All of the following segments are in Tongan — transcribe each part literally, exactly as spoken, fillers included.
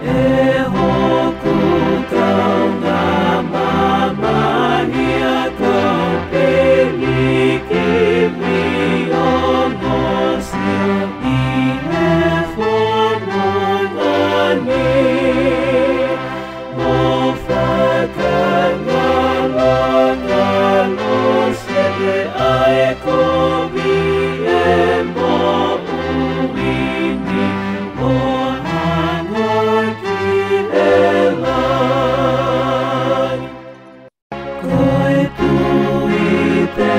ʻE hoku kaungā mamahi ʻa e kau pilikimi ʻo Mōsese ʻi he fononga ni. Mo fakangalongalo siʻi ʻa e kovi ʻe moʻui ni, mo hanga ki he lahi. Ko e tui te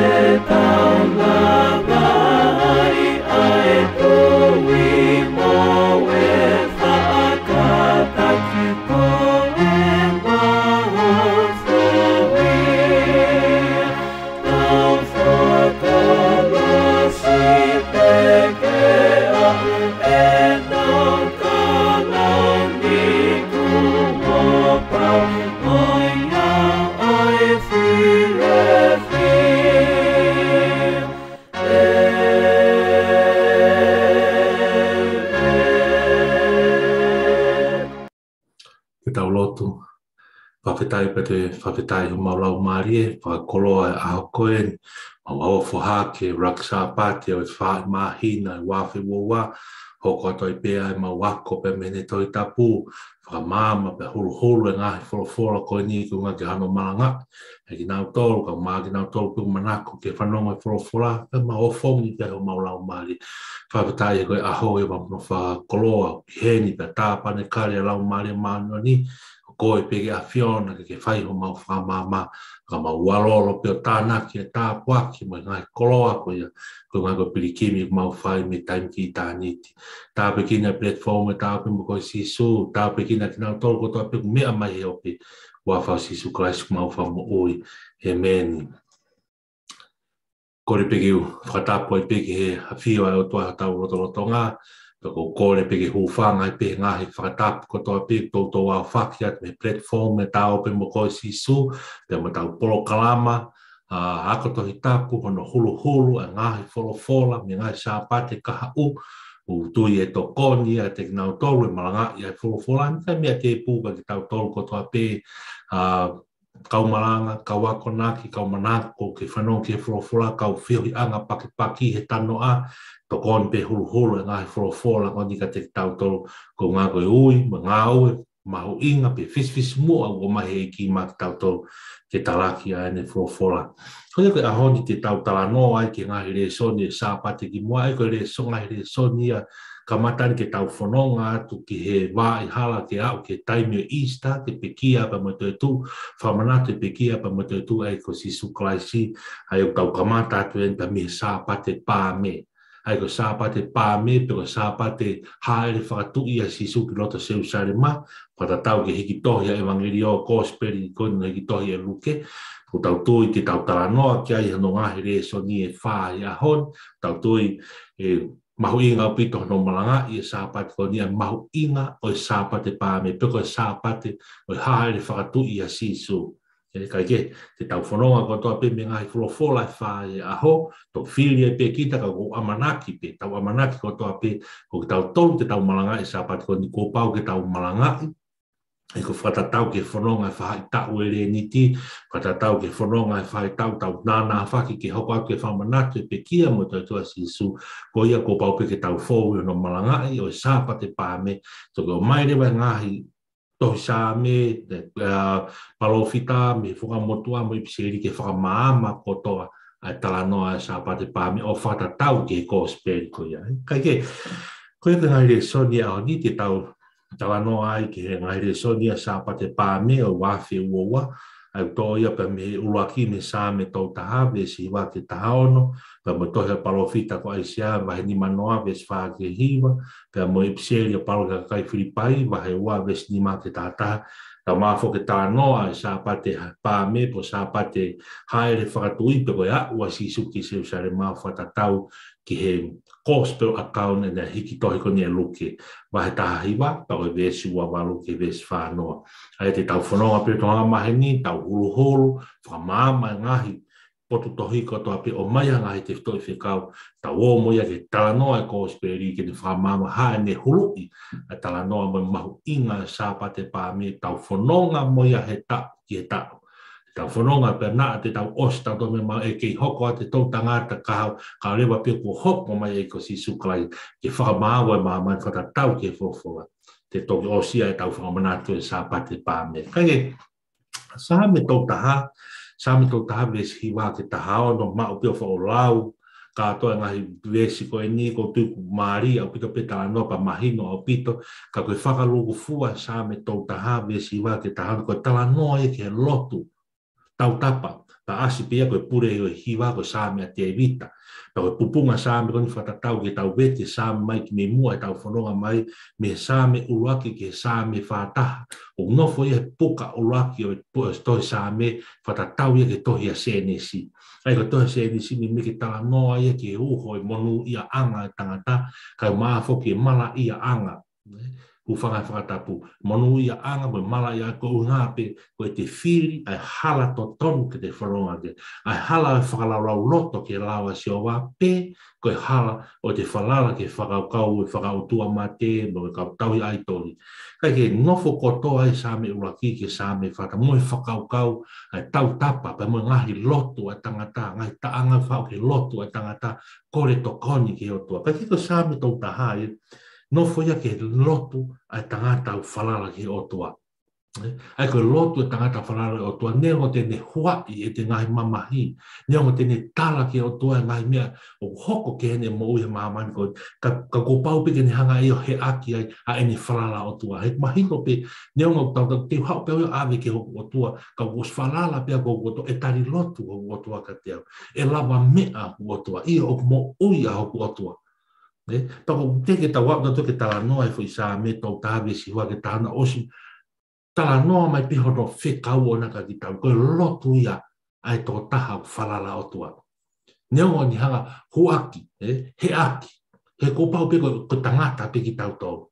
tau lava ai, ʻa e tui mo e faʻa kātaki ko e mahofoʻi. Tau fakaʻosi pē ke aʻu ʻenau kalani kuo pau, ʻo ia ʻa e filifi. Ke tau lotu. Fakafetaʻi pea toe fakafetaʻi homau laumālie, fakakoloa e ʻaho ko eni, mau ʻofa hake, ʻuluaki Sāpate ʻo e fā māhina ʻo e ua afe ua ua, hoko atu ai pē ʻemau ako pea mei he Tohi Tapu, fakamaama pea huluhulu e ngaahi folofola ko eni koeʻuhi ke hano malangaʻi ʻa kinautolu, kae ʻumaʻā kinautolu pē ʻoku manako ke fanongo e folofola, pea mau ʻofa ni pea homau laumālie. Fakafetaʻi he ko e ʻaho ʻi he mau fakakoloa, ʻi heni pea tāpanekale ʻa e Laumālie Māʻoniʻoni, ko koe pē ke ʻAfiona ke ke fai homau fakamaama, ka mau ʻalolo pē ʻo tānaki e tāpuaki mo e ngaahi koloa ko ia, ko e ngaahi ko e pilikimi ʻoku mau fai mei taimi ki ʻitāniti. Tāpuekina e platform e Ta Ō Pē Mo Koe Sīsū, tāpuekina kinautolu kotoa pē ʻoku meʻa mai he ope, ʻi he huafa ʻo Sīsū Kalaisi ko homau Fakamoʻui. ʻĒmeni. Kole pē ke u fakatapu ai pē ki he ʻafio ʻa e ʻOtua ʻi hotau lotolotonga, pea ʻoku ou kole pē ke hūfanga ai pē he ngaahi fakatapu kotoa pē ʻoku toutou aofaki atu mei he platform e Ta Ō Pē Mo Koe Sīsū, pea mo ʻetau polokalama, ʻa, ako Tohi Tapu, hono huluhulu ʻa e ngaahi folofola mei he ngaahi Sāpate kahaʻu, ʻoku ou tui ʻe tokoni ʻiate kinautolu ʻe malangaʻi ʻa e folofola ni, kae meʻa tēpū kiate kitautolu kotoa pē, ʻa, kau malanga, kau akonaki, kau manako ke fanongo ki he folofola, kau feohiʻanga pakipaki he tanoʻa, tokoni pē huluhulu e ngaahi folofola ko eni kiate kitautolu, koeʻuhi ko e ui mo e ngāue mahuʻinga pea fisifisimuʻa ʻoku ʻomai he ʻEiki maʻa kitautolu ke talaki ʻa ʻene folofola. Ko ia ko e ʻaho ni te tau talanoa ai ki he ngaahi lēsoni e Sāpate kimuʻa, ʻa ia ko e lēsoni, ngaahi lēsoni ia kamata ni ke tau fononga atu ki he vaʻa hala ke aʻu ki he taimi ʻo e Easter, ki he pekia pea mo e toetuʻu, fakamanatu e pekia pea mo e toetuʻu ʻa e ʻEiki ko Sīsū Kalaisi, ʻa ia ʻoku tau kamata atu eni pea mei he Sāpate Paame. ʻA ia ko e Sāpate Paame, pe ko e Sāpate hāʻele fakatuʻi ʻa Sīsū ki loto Selusalema, fakatatau ki he hiki tohi ʻa e ʻevangeliō, kosipeli ko eni naʻe hiki tohi ʻe Luke, ʻoku tau tui te tau talanoa ki ai hono ngaahi lēsoni ʻe fā he ʻaho ni, tau tui ʻe mahuʻinga ʻaupito hono malangaʻi e Sāpate ko eni, ʻa e mahuʻinga ʻo e Sāpate Paame, pe ko e Sāpate ʻo e hāʻele fakatuʻi ʻa Sīsū. ʻE, kae kehe, te tau fononga kotoa pē mei he ngaahi folofola ʻe fā he ʻaho, tau fili ai pē kita ka ʻoku ou ʻamanaki pē, tau ʻamanaki kotoa pē, ko kitautolu te tau malangaʻi e Sāpate ko eni kuo pau ke tau malangaʻi, ʻa ia ko e fakatatau ki he fononga e faʻahitaʻu ʻo e Leniti, fakatatau ki he fononga e faʻahitaʻu tau nānā faki ke hoko atu e fakamanatu e pekia mo e toetuʻu ʻa Sīsū, ko ia kuo pau pē ke tau fou ʻi hono malangaʻi ʻo e Sāpate Paame, toki ʻomai leva e ngaahi tohi Saame, ʻa, palōfita mei he Fuakava Motuʻa mo e ʻIpiseli ke fakamaama kotoa ʻa e talanoa e Sāpate Paame ʻo fakatatau ki he kosipeli ko ia. Kae kehe, ko ia ko e ngaahi lēsoni ʻo e ʻaho ni te tau talanoa ai ki he ngaahi lēsoni ʻa e Sāpate Paame ʻo e ua afe ua ua, ʻa ia ʻoku toʻo ia pea mei he ʻuluaki mei he Saame tolu taha, veesi hiva ki he taha ono, pea mo e tohi ʻa e palōfita ko ʻAisea, vahe nima noa, veesi fā ki he hiva, pea mo e ʻIpiseli ʻa Paula ki he kakai Filipai, vahe ua, veesi nima ki he taha taha, tau mafoke talanoa e Sāpate Paame, pe ko e Sāpate hāʻele fakatuʻi pe ko e aʻu ʻa Sīsū ki Selusalema ʻo fakatatau ki he gospel account ʻa e hiki tohi ko eni ʻe Luke, vahe taha hiva, pea ko e veesi ua valu ki he veesi fā noa. ʻA ia te tau fononga pē he toenga maheni, tau huluhulu, fakamaama e ngaahi potu tohi kotoa pē ʻomai ʻa e ngaahi tefitoʻi fekau, tau ō mo ia ki he talanoa ʻa e kosipeli ke ne fakamaama ʻa ʻene huluʻi ʻa e talanoa mo e mahuʻinga ʻo e Sāpate Pāme, tau fononga mo ia he taʻu ki he taʻu. Tau fononga pē naʻa te tau ʻosi tautolu mei he mā ʻe kei hoko atu e toʻutangata kahaʻu, kae ʻoua leva pē kuo hoko mai ʻa e ʻEiki ko Sīsū Kalaisi ke fakamaau ʻa e māmani fakatatau ki he folofola. Te toki ʻosi ʻa ʻetau fakamanatu ʻo e Sāpate Pāme. Kae kehe, Saame tolu taha, Saame tolu taha veesi hiva ki he taha ono, maʻu pē ʻo fakalau, kātoa e ngaahi veesi ko eni ʻoku ou tui ʻoku mālie ʻaupito pea talanoa pea mahino ʻaupito, ka ko e fakalūkufua Saame tolu taha veesi hiva ki he taha ono, ko e talanoa ia ki he lotu tautapa, pea ʻasi pē ia ko e pule ʻo e hiva ko e Saame ʻa Tēvita. Pea ko e pupunga Saame ko eni fakatatau ki heʻetau vete Saame mai ki mei muʻa ʻetau fononga mai, mei he Saame ʻuluaki ki he Saame fā taha. ʻOku nofo ia he puka ʻuluaki ʻo e pu-, tohi Saame, fakatatau ia ki he tohi ʻa Sēnesi. ʻA ia ko e tohi ʻa Sēnesi ni meimei ke talanoa ia ki he uho ʻo e monūʻiaʻanga ʻo e tangata, kae ʻumaʻā foki e malaʻiaʻanga. Hūfanga he fakatapu. Monūʻiaʻanga mo e malaʻiaʻanga, ko e ʻuhinga pē ko ʻete fili ʻa e hala totonu ke te fononga ki ai. ʻA e hala ʻo e fakalaulauloto ki he lao ʻa Sihova, pe ko e hala ʻo ʻete falala ki he fakakaukau ʻo e fakaʻotuamate mo e kau tauhi ʻaitoli. Kae kehe, nofo kotoa ʻa e Saame ʻuluaki ki he Saame fā taha mo e fakakaukau ʻa e tautapa, pea mo e ngaahi lotu ʻa e tangata, ngaahi taʻanga faʻo ki he lotu ʻa e tangata, kole tokoni ki he ʻOtua. Kae kehe ko e Saame tolu taha ia, nofo ia ki he lotu ʻa e tangata ʻoku falala ki he ʻOtua. ʻA ia ko e lotu ʻa e tangata ʻoku falala ki he ʻOtua, neongo te ne huaʻi ʻete ngaahi mamahi, neongo te ne tala ki he ʻOtua e ngaahi meʻa ʻoku hoko ki heʻene moʻui he māmani ko ē, ka, ka kuo pau pē ke ne hanga ʻe ia ʻo heʻaki ai ʻa ʻene falala ʻOtua. He mahino pē, neongo ʻoku tau, tau, te u haʻu pē au ʻo ʻave ki hoku ʻOtua, ka kuo ʻosi falala pē au ki hoku ʻOtua, ʻe tali lotu hoku ʻOtua kiate au. ʻE lavameʻa hoku ʻOtua, ʻio ʻoku moʻui ʻa hoku ʻOtua. Nē? Pea ko e teke tau aʻu nautolu ki he talanoa ʻa e foʻi Saame tolu taha veesi hiva ki he taha ono, ʻosi talanoa mai pē hono fekau ʻoʻona kiate kitautolu. Ko e lotu ia ʻa e tokotaha ʻoku falala ʻOtua. Neongo ʻene hanga ʻo huaʻi, ē, heʻaki. He kuo pau pē ko, ko e tangata pē kitautolu.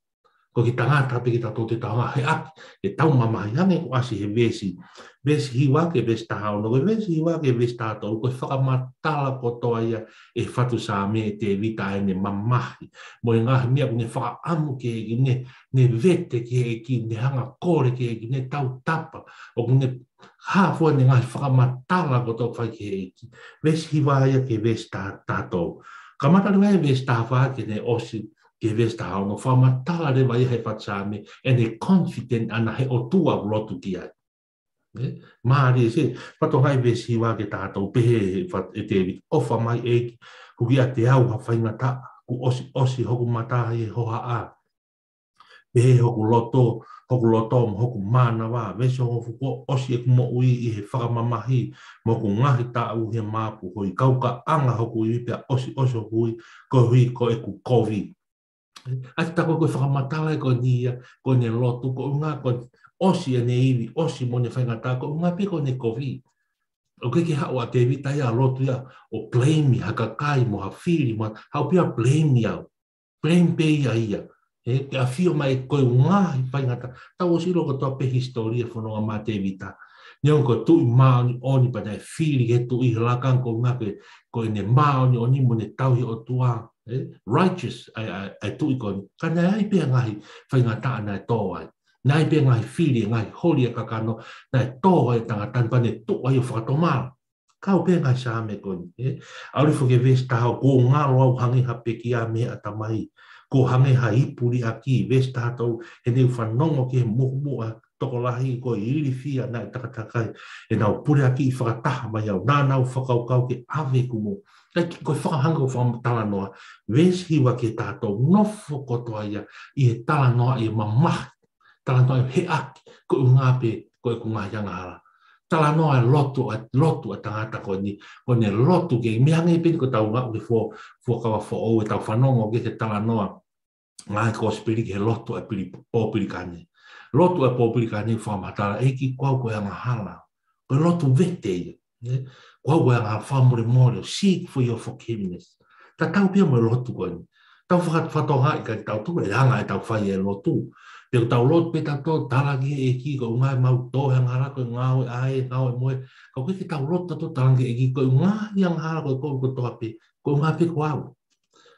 Ko e kiʻi tangata pē kitautolu te tau hanga ʻo heʻaki ʻetau mamahi, hangē ko e ʻasi he veesi, veesi hiva ki he veesi taha ono, ko e veesi hiva ki he veesi taha tolu, ko e fakamatala kotoa ia ʻe he fatu Saame ʻe Tēvita ʻa ʻene mamahi. Mo e ngaahi meʻa ʻoku ne fakaʻamu ki he ʻEiki, ne, ne vete ki he ʻEiki, ne hanga ʻo kole ki he ʻEiki, ne tautapa, ʻoku ne hā fua ʻene ngaahi fakamatala kotoa fai ki he ʻEiki. Veesi hiva ia ki he veesi taha, taha tolu. Kamata leva he veesi taha fā ki heʻene ʻosi ki he veesi taha ono, fakamatala leva ia he fatu Saame ʻene confident ʻana he ʻOtua ʻoku lotu ki ai. Ē? Mālie se, fatongia ʻi he veesi hiva ki he taha tolu, pehē ʻe he fat-, ʻe Tēvita, ʻofa mai ʻEiki, ʻoku ʻiate au ha faingataʻa, kuo ʻosiʻosi hoku mata ʻi he hohaʻa. Pehē hoku loto, hoku loto mo hoku mānava, veesi hongofulu, kuo ʻosi ʻeku moʻui ʻi he fakamamahi, mo hoku ngaahi taʻu ʻi he mapuhoi, kaukaʻanga hoku ivi pea ʻosiʻosi hoku hui, koeʻuhi ko ʻeku kovi. ʻA ia ko e fakamatala ko eni ia, ko ʻene lotu, ko e ʻuhinga ko e ʻosi ʻene ivi, ʻosi mo ʻene faingataʻa, ko e ʻuhinga pē ko ʻene kovi. ʻOku ʻikai ke haʻu ʻa Tēvita ia ʻo lotu ia ʻo blame ha kakai mo ha fili, mo haʻu pē ia ʻo blame au. Blame pē ia ia. Ē, ke ʻafio mai ko e ngaahi faingataʻa. Tau ʻosi ʻilo kotoa pē hisitōlia fononga mai ʻa Tēvita. Neongo ko e tuʻi māʻoniʻoni pea naʻe fili ki he tuʻi he lakanga, ko e ʻuhinga pē ko ʻene māʻoniʻoni mo ʻene tauhi ʻOtua. Ē, righteous ʻa e, ʻa e, ʻa e tuʻi ko eni. Ka naʻe ʻi ai pē ngaahi faingataʻa naʻe tō ai. Naʻe ʻi ai pē ngaahi fili, ngaahi holi ʻa e kakano, naʻe tō ai e tangata ni pea ne tuʻu ai ʻo fakatomala. Kau pē ngaahi Saame ko eni, ē? ʻAlu hifo ki he veesi taha ono, kuo ngalo au hangē ha pekia mei he ʻatamai. Kuo hangē ha ipu liʻaki, veesi taha tolu, he naʻá ku fanongo ki he muʻomuʻa tokolahi, ko e ilifia naʻe takatakai ʻenau puleʻaki fakataha mai au, naʻa nau fakakaukau ke ʻave ʻeku moʻui. Kae kehe ko e fakahanga ʻo e fakatalanoa, veesi hiva ki he taha tolu, nofo kotoa ia ʻi he talanoa ʻi he mamahi. Talanoa ʻi he heʻaki, ko e ʻuhinga pē ko ʻeku ngaahi angahala. Talanoa ʻa e lotu, ʻa e lotu ʻa e tangata ko eni, ko ʻene lotu ki he, meʻa hangē pē ko ʻetau ngāue fua, fuakava foʻou ʻetau fanongo ki he talanoa ngaahi kosipeli ki he lotu ʻa e pili-, pōpilikane. Lotu ʻa e pōpilikane fakamatala, ʻEiki, ko au ko e angahala. Ko e lotu vete ia. Nē? Ko au ko e angahala, fakamolemole, seek for your forgiveness. Tatau pē ia mo e lotu ko eni. Tau faka-, fakatokangaʻi kiate kitautolu e anga ʻetau fai e lotu. Pea ʻoku tau lotu pē tautolu, tala ki he ʻEiki, ko e ʻuhinga ʻemau tō he angahala, ko e ngāue ʻa e, ngāue mo e. Ka ʻoku ʻikai ke tau lotu tautolu, tala ki he ʻEiki, ko e ʻuhinga ia angahala ko e kolo kotoa pē, ko e ʻuhinga pē ko au.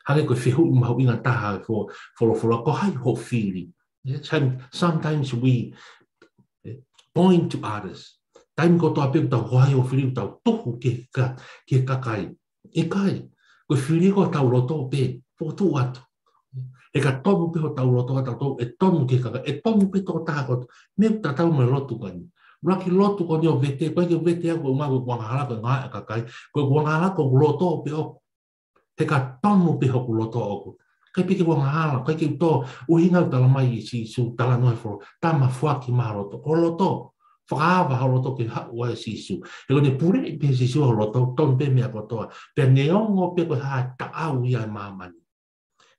Hangē ko e fehuʻi mahuʻinga taha ʻa e fo-, folofola, ko hai ho fili. Yeah, some-, sometimes we, eh, point to others. Taimi kotoa pē ʻoku tau, ko hai ho fili, ʻoku tau tuhu ki he ka-, ki he kakai. ʻIkai, ko e fili ko hotau loto pē, fokotuʻu atu. He ka tonu pē hotau loto ʻatautolu, ʻe tonu ki he kakai, ʻe tonu pē tokotaha kotoa. Meʻa ʻoku tatau mo e lotu ko eni. ʻUluaki lotu ko eni ʻo vete, ʻikai ke vete au ko e ʻuhinga ko ʻeku angahala, ko e ngaahi kakai, ko ʻeku angahala ko ʻeku loto pē ʻoku. He ka tonu pē hoku loto ʻoku. ʻIkai pē ke u angahala, ʻikai ke u tō, ʻuhinga ʻoku talamai ʻe Sīsū, talanoa he folo, tama foaki mai ho loto, ko ho loto, fakaava ho loto ke haʻu ʻa Sīsū. He ko ʻene puleʻi pē Sīsū ho loto, tonu pē meʻa kotoa. Pea neongo pē ko e hā e taʻau ia ʻa e māmani.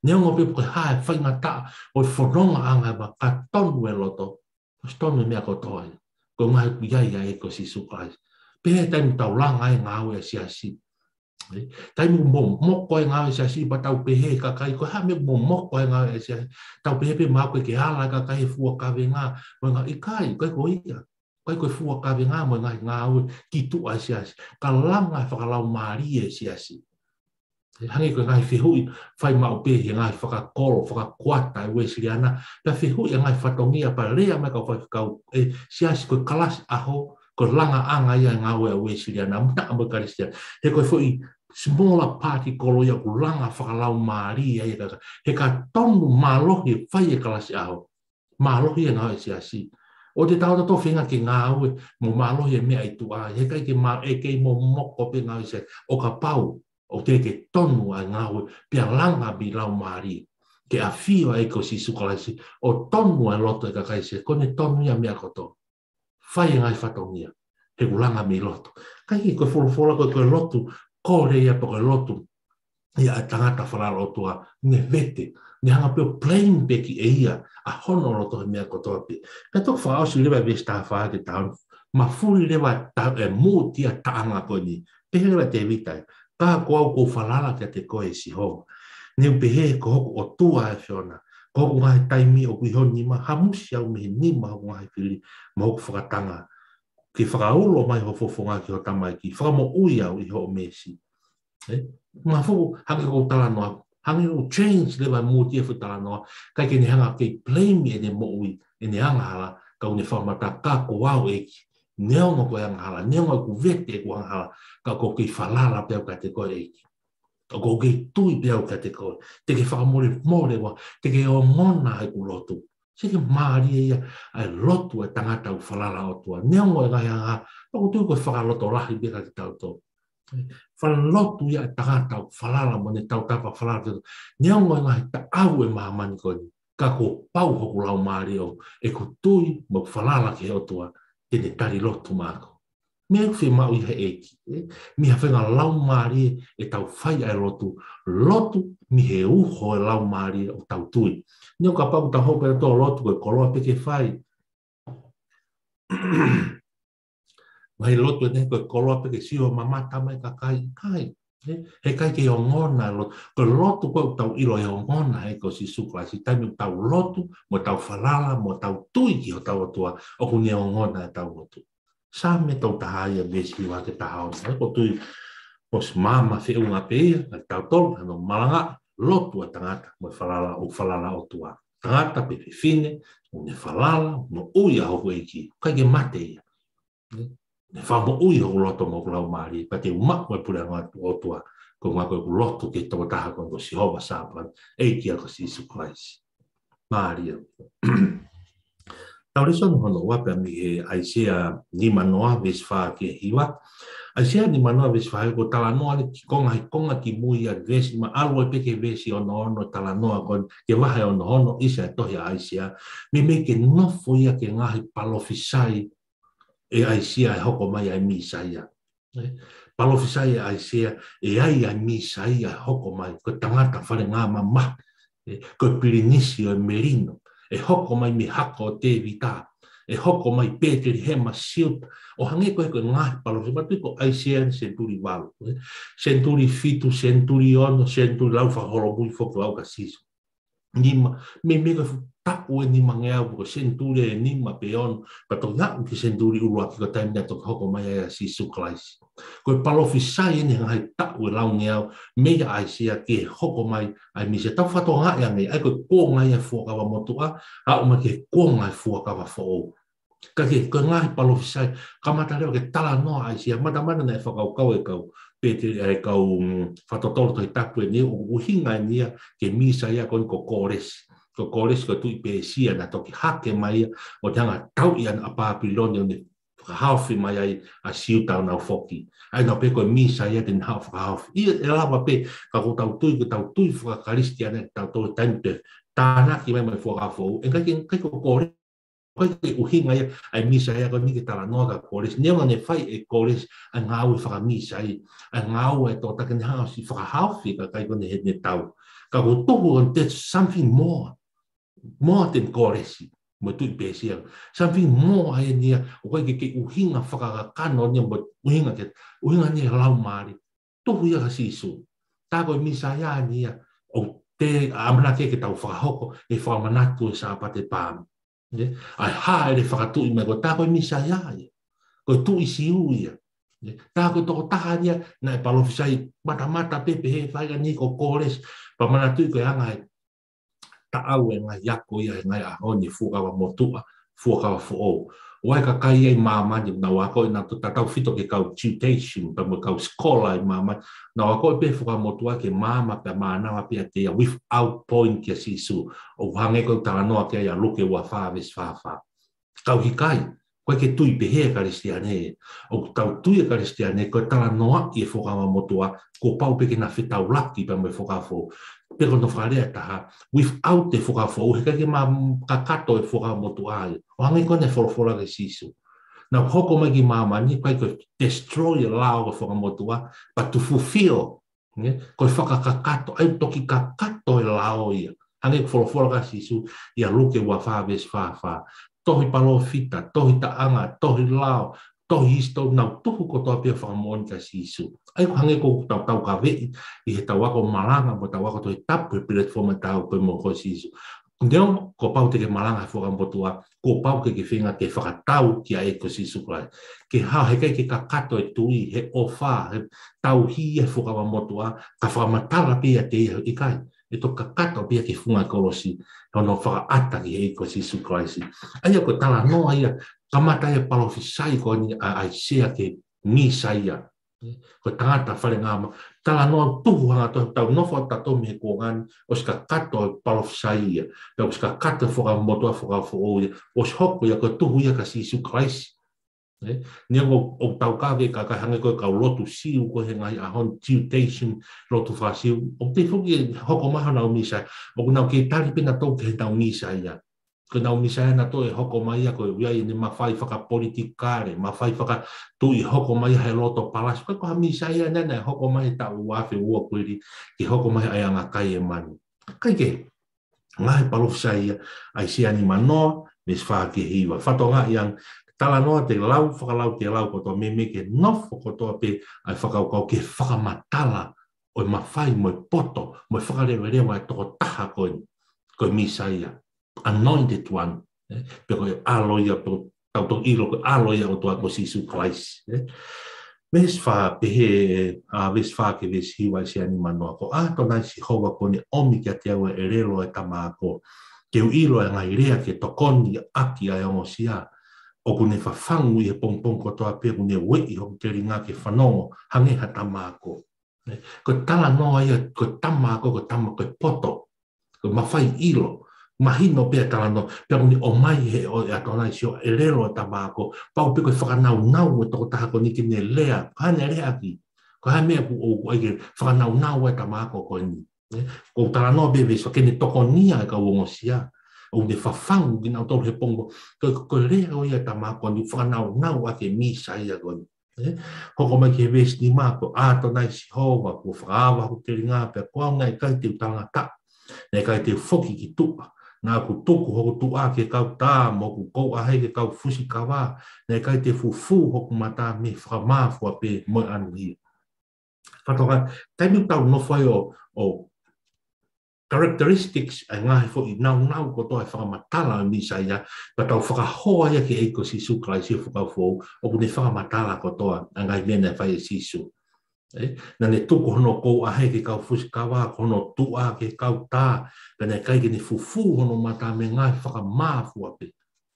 Neongo pē ko e hā e faingataʻa ʻo e fonongaʻanga ʻa e māmani, ka tonu e loto, ʻosi tonu e meʻa kotoa ia. Ko e ʻuhinga he ʻoku ʻi ai ʻa e ʻEiki ko Sīsū Kalaisi. Pea taimi ʻoku tau langa ai e ngāue ʻa e siasi. Taimi ʻoku momoko ai e ngāue ʻa e siasi, pea tau pehē ki he kakai, ko e hā e meʻa ʻoku momoko ai e ngāue ʻa e siasi. Tau pehē pē mahalo ʻoku ʻikai ke ala e kakai he fua kavenga, mo e ngaahi, ʻikai, ʻikai ko ia. ʻIkai ko e fua kavenga mo e ngaahi ngāue ki tuʻa ʻa e siasi. Ka langa fakalaumālie e siasi. Hangē ko e ngaahi fehuʻi, fai maʻu pē he ngaahi fakakolo, fakakuata ʻa e Uēsiliana. Pea fehuʻi ʻa e ngaahi fatongia, pea lea mai kau faifekau, ʻe siasi ko e kalasi ʻaho, ko e langaʻanga ia e ngāue ʻa e Uēsiliana, mutaʻa mo e Kalisitiane. He ko e foʻi smaller party kolo ia ʻoku langa fakalaumālie ai e kakai. He ka tonu mālohi e fai e kalasi ʻaho. Mālohi e ngāue ʻa e siasi. ʻOua te tau tautolu feinga ke ngāue mo mālohi e meʻa ʻi tuʻa. He ʻikai ke mā-, ʻe kei momoko pē ngāue ʻa e siasi. ʻO kapau ʻoku teʻeki ke tonu ʻa e ngāue pea langa mei laumālie. Ke ʻafio ʻa e ʻEiki ko Sīsū Kalaisi. ʻO tonu ʻa e loto ʻa e kakai siasi. Ko ʻene tonu ia meʻa kotoa. Fai e ngaahi fatongia. He ʻoku langa mei loto. Ka ʻi he ko e folofola ko e, ko e lotu, kole ia pe ko e lotu ia ʻa e tangata falala ʻOtua, ne vete, ne hanga pē ʻo blame pē ki ai ʻa hono loto he meʻa kotoa pē. Pea toki fakaʻosi leva e veesi taha fā ki he taha ono, mafuli leva ta-, e mūtia taʻanga ko eni. Pehē leva ʻe Tēvita ia, ka ko au ʻoku ou falala kiate koe ʻe Sihova. Ne u pehē ko hoku ʻOtua ʻa e ʻAfiona. Ko hoku ngaahi taimi ʻoku ʻi ho nima, hamusi au mei he nima hoku ngaahi fili, mo hoku fakatanga. Ke fakaulo mai ho fofonga ki ho tamaiki, fakamoʻui au ʻi hoʻo meesi. ʻE? Mafuku, hangē ko e talanoa, hangē ʻoku change leva e mūtia e foʻi talanoa, ʻikai ke ne hanga ke blame ʻene moʻui, ʻene angahala, ka ʻoku ne fakamatala ka ko au ʻEiki. Neongo ko e angahala, neongo ʻeku vete ʻeku angahala, ka ʻoku ou kei falala pē au kiate koe ʻEiki. ʻOku ou kei tui pē au kiate koe. Te ke fakamolemole ʻa, te ke ongona ʻeku lotu. Sio ki he mālie ia ʻa e lotu ʻa e tangata ʻoku falala ʻOtua. Neongo e ngaahi angahala, ʻoku ou tui ko e fakalotolahi pē kiate kitautolu. Fakalotu ia ʻa e tangata ʻoku falala mo ʻene tautapa falala ki he ʻOtua. Neongo e ngaahi taʻau ʻo e māmani ko eni. Ka kuo pau hoku laumālie ʻoʻoku, ʻeku tui mo ʻeku falala ki he ʻOtua, te ne tali lotu maʻaku. Meʻa ʻoku fiemaʻu ia he ʻEiki, ē? Mei ha faʻahinga laumālie ʻetau fai ʻa e lotu, lotu mei he uho e laumālie ʻoku tau tui. Neongo kapau ʻoku tau hoko pē ʻo lotu ko e koloa pē ke fai. Ngaahi lotu ʻe niʻihi ko e koloa pē ke sio mamata mai kakai, ʻikai. Ē? He ʻikai ke ongona e lotu. Ko e lotu ko ē ʻoku tau ʻilo ʻe ongona ʻe he ʻEiki ko Sīsū Kalaisi, taimi ʻoku tau lotu, mo tau falala, mo tau tui ki hotau ʻOtua, ʻoku ne ongona ʻetau lotu. Saame tolu taha ia veesi hiva ki he taha ono. Ē, ʻoku ou tui, ʻosi maama feʻunga pē ia, ʻa kitautolu, hano malanga, lotu ʻa e tangata, mo e falala, ʻoku falala ʻOtua. Tangata pe fefine, ʻoku ne falala, moʻui ʻa hoku ʻEiki, ʻikai ke mate ia. Ne fakamoʻui hoku loto mo hoku laumālie, pea te u maʻu e puleʻanga ʻo e ʻOtua, ko e ʻuhinga ko ʻeku lotu ki he tokotaha ko eni ko Sihova Sāpaoti, ʻEiki ʻa ko Sīsū Kalaisi. Mālie. Tau lēsoni hono ua pea mei he ʻAisea nimanoa veesi fā ki he hiva. ʻAisea nimanoa veesi fā, ko e talanoa eni ki he konga, he konga kimui ʻa e veesi, mo ʻalu ai pē ki he veesi ono ono, talanoa ko eni ki he vahe ono ono ʻi he tohi ʻa ʻAisea. Meimei ke nofo ia ki he ngaahi palofisai ʻe ʻAisea ʻe hoko mai ʻa e Mīsaia. Ē? Palofisai ʻe ʻAisea, ʻe ʻi ai ʻa e Mīsaia ʻe hoko mai, ko e tangata falengamamahi, ē, ko e pilinisi ʻo e melino, ʻe hoko mai mei he hako ʻo Tēvita, ʻe hoko mai Pētelihema Siuta, ʻo hangē ko e, ko e ngaahi palofisai, ʻoku tui ko ʻAisea eni senituli valu, ē, senituli fitu, senituli ono, senituli, lau fakaholomui foki ʻo aʻu kia Sīsū. Nima, meimei ko e fu-, taʻu ʻe nimangeau, ko e senituli ʻe nima pe ono, pea toki aʻu ki he senituli ʻuluaki ko e taimi naʻe toki hoko mai ai ʻa Sīsū Kalaisi. Ko e palofisai eni he ngaahi taʻu ʻe laungeau, meia ʻAisea ki he hoko mai ʻa e Mīsaia. Tau fakatokangaʻi ange, ʻa ia ko e kuonga ia e Fuakava Motuʻa, aʻu mai ki he kuonga e Fuakava Foʻou. Ka ko e, ko e ngaahi palofisai, kamata leva ke talanoa ʻa ʻAisea, matamata naʻe fakakaukau e kau, pe te, e kau, mm, fakatotolo Tohi Tapu eni, ʻoku ʻuhinga eni ia ki he Mīsaia ko eni ko Kōlesi. Ko Kōlesi ko e tuʻi Pēsia naʻe toki hake mai ia, ʻo ne hanga ʻo tauʻi ʻa Pāpilone ʻo ne fakahaofi mai ai ʻa Siuta ʻo nau foki. ʻA ia naʻe pehē ko e Mīsaia te ne haʻu ʻo fakahaofi. ʻA ia ʻe lava pē, ka ko ʻetau tui, ko ʻetau tui faka-Kalisitiane, ʻetau tui taimi pē, tānaki mai mei he Fuakava Foʻou. ʻIkai ke, ʻikai ko Kōlesi, ʻikai ke ʻuhinga ia ʻa e Mīsaia ko eni ke talanoa kia Kōlesi. Neongo naʻe fai ʻe Kōlesi ʻa e ngāue fakamīsaia, ʻa e ngāue ʻa e tokotaha ke ne haʻu ʻo siʻi fakahaofi e kakai ko eni heʻene tau. Ka ko e tuhu ʻo e, there's something more. More than Kōlesi mo e tuʻi Pēsia. Something more ʻa eni ia, ʻoku ʻikai ke, ke ʻuhinga fakakakano eni ia, mo e ʻuhinga ke, ʻuhinga eni ia he laumālie. Tuhu ia kia Sīsū. Tā ko e Mīsaia eni ia, ʻoku te ʻamanaki ke tau fakahoko e fakamanatu ʻo e Sāpate Paame. Ne? ʻA e hāʻele fakatuʻi mai ko e tā ko e Mīsaia ia. Ko e tuʻi Siu ia. Ne? Tā ko e tokotaha ia naʻe palofisai matamata pē pehē fai ʻa eni ko Kōlesi. Pea manatuʻi ko e anga e taʻau e ngaahi ako ia he ngaahi ʻaho ni, Fuakava Motuʻa, Fuakava Foʻou. ʻOku ʻi ai e kakai ia ʻi māmani, naʻa nau ako ʻenau, tautautefito ki he kau Judaism, pea mo e kau scholar ʻi māmani, naʻa nau ako pē Fuakava Motuʻa ke maama pea mānava pē ʻiate ia without point kia Sīsū. ʻO hangē ko e talanoa ki ai ʻa Luke ua fā veesi fā fā. Ka ʻoku ʻikai, ʻoku ʻikai ke tui pehē e Kalisitiane. ʻOku tau tui e Kalisitiane, ko e talanoaʻi e Fuakava Motuʻa, kuo pau pē ke na fetaulaki pea mo e Fuakava Foʻou. Pe ko hono fakalea ʻe taha, without e Fuakava Foʻou, he ʻikai ke ma-, kakato e Fuakava Motuʻa ia. ʻO hangē ko ʻene folofola kia Sīsū. Naʻa ku hoko mai ki māmani, ʻikai ko e destroy e lao ʻo e Fuakava Motuʻa, but to fulfill. Ne? Ko e fakakakato, ʻa ia toki kakato e lao ia. Hangē ko e folofola kia Sīsū, ʻia Luke ua fā veesi fā fā. Tohi palōfita, tohi taʻanga, tohi lao, tohi hisitōlia, nau tuhu kotoa pē ʻo fakamoʻoni kia Sīsū. ʻA ia ʻoku hangē ko ʻetau taukaveʻi ʻi heʻetau ako malanga, mo ʻetau ako Tohi Tapu he platform ʻa e Tau Pē mo ko Sīsū. Neongo kuo pau te ke malanga he Fuakava Motuʻa, kuo pau ke ke feinga ke fakatau kia ʻEiki ko Sīsū Kalaisi. Ke hā, heʻikai ke kakato e tui, he ʻofa, he tauhi e Fuakava Motuʻa, ka fakamatala pē ʻiate ia, ʻikai. ʻE toki kakato pē ia ki he funga kolosi, hono fakaʻata ki he ʻEiki ko Sīsū Kalaisi. ʻA ia ko e talanoa ia, kamata ia e palofisai ko eni ʻa, ʻa ʻAisea ki he Mīsaia. Ko e tangata fale ngāmau. Talanoa tuhu hangatonu, tau nofo atu tautolu mei he kuonga ni, ʻosi kakato e palofisai ia. Pea ʻosi kakato e Fuakava Motuʻa, Fuakava Foʻou ia. ʻOsi hoko ia ko e tuhu ia kia Sīsū Kalaisi. Ne? Neongo ʻoku tau kave ka, ka hangē ko e kau lotu Siu ko e he ngaahi ʻaho ni, Judaism, lotu faka-Siu. ʻOku teʻeki foki ke hoko mai honau Mīsaia. ʻOku nau kei tali pē nautolu ki heʻenau Mīsaia. Ko ʻenau Mīsaia nautolu ʻe hoko mai ia ko e ʻuhi ʻene mafai fakapolitikale, mafai fakatuʻi hoko mai ia he loto palasi. Ko e, ko ha Mīsaia naʻe, naʻe hoko mai he taʻu ua afe ua kuo hili, ke hoko mai ʻa e anga kai e manu. Kae kehe, ngaahi palofisai ia, ʻAisea nimanoa, veesi fā ki he hiva. Fakatokangaʻi ange, talanoa te lau, fakalau te lau kotoa, meimei ke nofo kotoa pē ʻa e fakakaukau ke fakamatala ʻo e mafai mo e poto, mo e fakaleveleva e tokotaha ko eni, ko e Mīsaia. Anointed One, ē, pe ko e ʻAlo ia, pe ko e tau toki ʻilo ko e ʻAlo ia ʻo e ʻOtua ko Sīsū Kalaisi, ē. Veesi fā, pehē, ʻa, veesi fā ki he veesi hiva ʻAisea nimanoa: Ko ʻAtonai Sihova kuo ne ʻomi kiate au e ʻelelo ʻo e tama ako, ke u ʻilo ʻa e ngaahi lea ke tokoni ʻaki ʻa e ongosia. ʻOku ne fafangu ʻi he pongipongi kotoa pē, ʻoku ne ueʻi hoku telinga ke fanongo hangē ha tama ako. Ē, ko e talanoa ia, ko e tama ako, ko e tama, ko e poto. Ko e mafai ʻilo, mahino pē ʻa e talanoa, pea ʻoku ne ʻomai he ʻo e ʻAtonai Sihova e ʻelelo ʻo e tama ako, pau pē ko e fakanaunau e tokotaha ko eni ke ne lea, ko e hā ʻene leaʻaki, ko e hā e meʻa ʻoku, ʻoku ʻai ke fakanaunau ai e tama ako ko eni. Ē, ko e talanoa pē veesi fā ke ne tokonia e kau ongosia, ʻoku ne fafangu kinautolu he pongipongi, ko e, ko e lea ko ia e tama ako ni, fakanaunau ʻaki e Mīsaia ko eni. Ē? Hoko mai ki he veesi nima: Ko ʻAtonai Sihova kuo fakaava hoku telinga, pea ko au naʻe ʻikai te u talangataʻa, naʻe ʻikai te u foki ki tuʻa. Naʻa ku tuku hoku tuʻa ki he kau tā, mo hoku kouʻahe ki he kau fusi kava. Naʻe ʻikai te u fufū hoku mata mei he fakamāfua pē mo e ʻanuhia. Fakatokangaʻi, taimi ʻoku tau nofo ai ʻo, ʻo characteristics, ʻa e ngaahi foʻi naunau kotoa ʻa e fakamatala ʻo e Mīsaia, pea tau fakahoa ia ki he ʻEiki ko Sīsū Kalaisi ʻi he Fuakava Foʻou, ʻoku ne fakamatala kotoa ʻa e ngaahi meʻa naʻe fai ʻe Sīsū. ʻE, naʻa ne tuku hono kouʻahe ki he kau fusikava, ko hono tuʻa ki he kau tā, pea naʻe ʻikai ke ne fufū hono mata mei he ngaahi fakamāfua pē.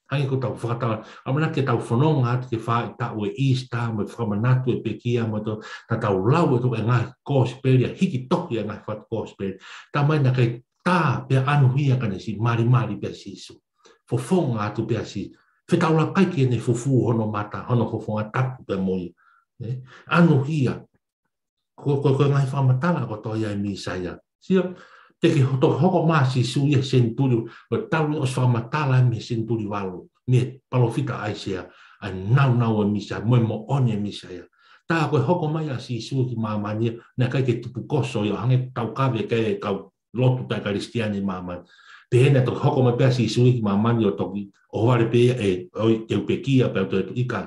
Hangē ko ʻetau fakatau, ʻamanaki ke tau fononga atu ki he faʻahitaʻu ʻo e Easter, mo e fakamanatu ʻo e pekia, mo e tō, naʻa tau lau ʻe tō e ngaahi kosipeli, ʻa e hiki tohi ʻa e ngaahi faʻu kosipeli. Talamai naʻe ʻikai tā pea ʻanuhia ka ne siʻi malimali pē ʻa Sīsū. Fofonga atu pē ʻa Sīsū. Fetaulaki ʻikai ke ne fufū hono mata, hono fofonga, tapu pē mo ia. Ne? ʻAnuhia. Ko, ko, ko e ngaahi fakamatala kotoa ia ʻa e Mīsaia. Sio, te ke hoto hoko mai ʻa Sīsū ʻi he senituli, ʻo talu ʻosi fakamatala mei he senituli valu, mei he palōfita ʻAisea, ʻa e naunau ʻo e Mīsaia, mo e moʻoni ʻo e Mīsaia. Tā ko e hoko mai ʻa Sīsū ki māmani, naʻe ʻikai ke tupukoso ia, hangē tau kave ki he kau lotu taʻe Kalisitiane ʻi māmani. Pehē naʻe toki hoko mai pē ʻa Sīsū ki māmani ʻo toki, ʻohovale pē ia ʻe, ʻoi, te u pekia pea u toe tuʻu, ʻikai.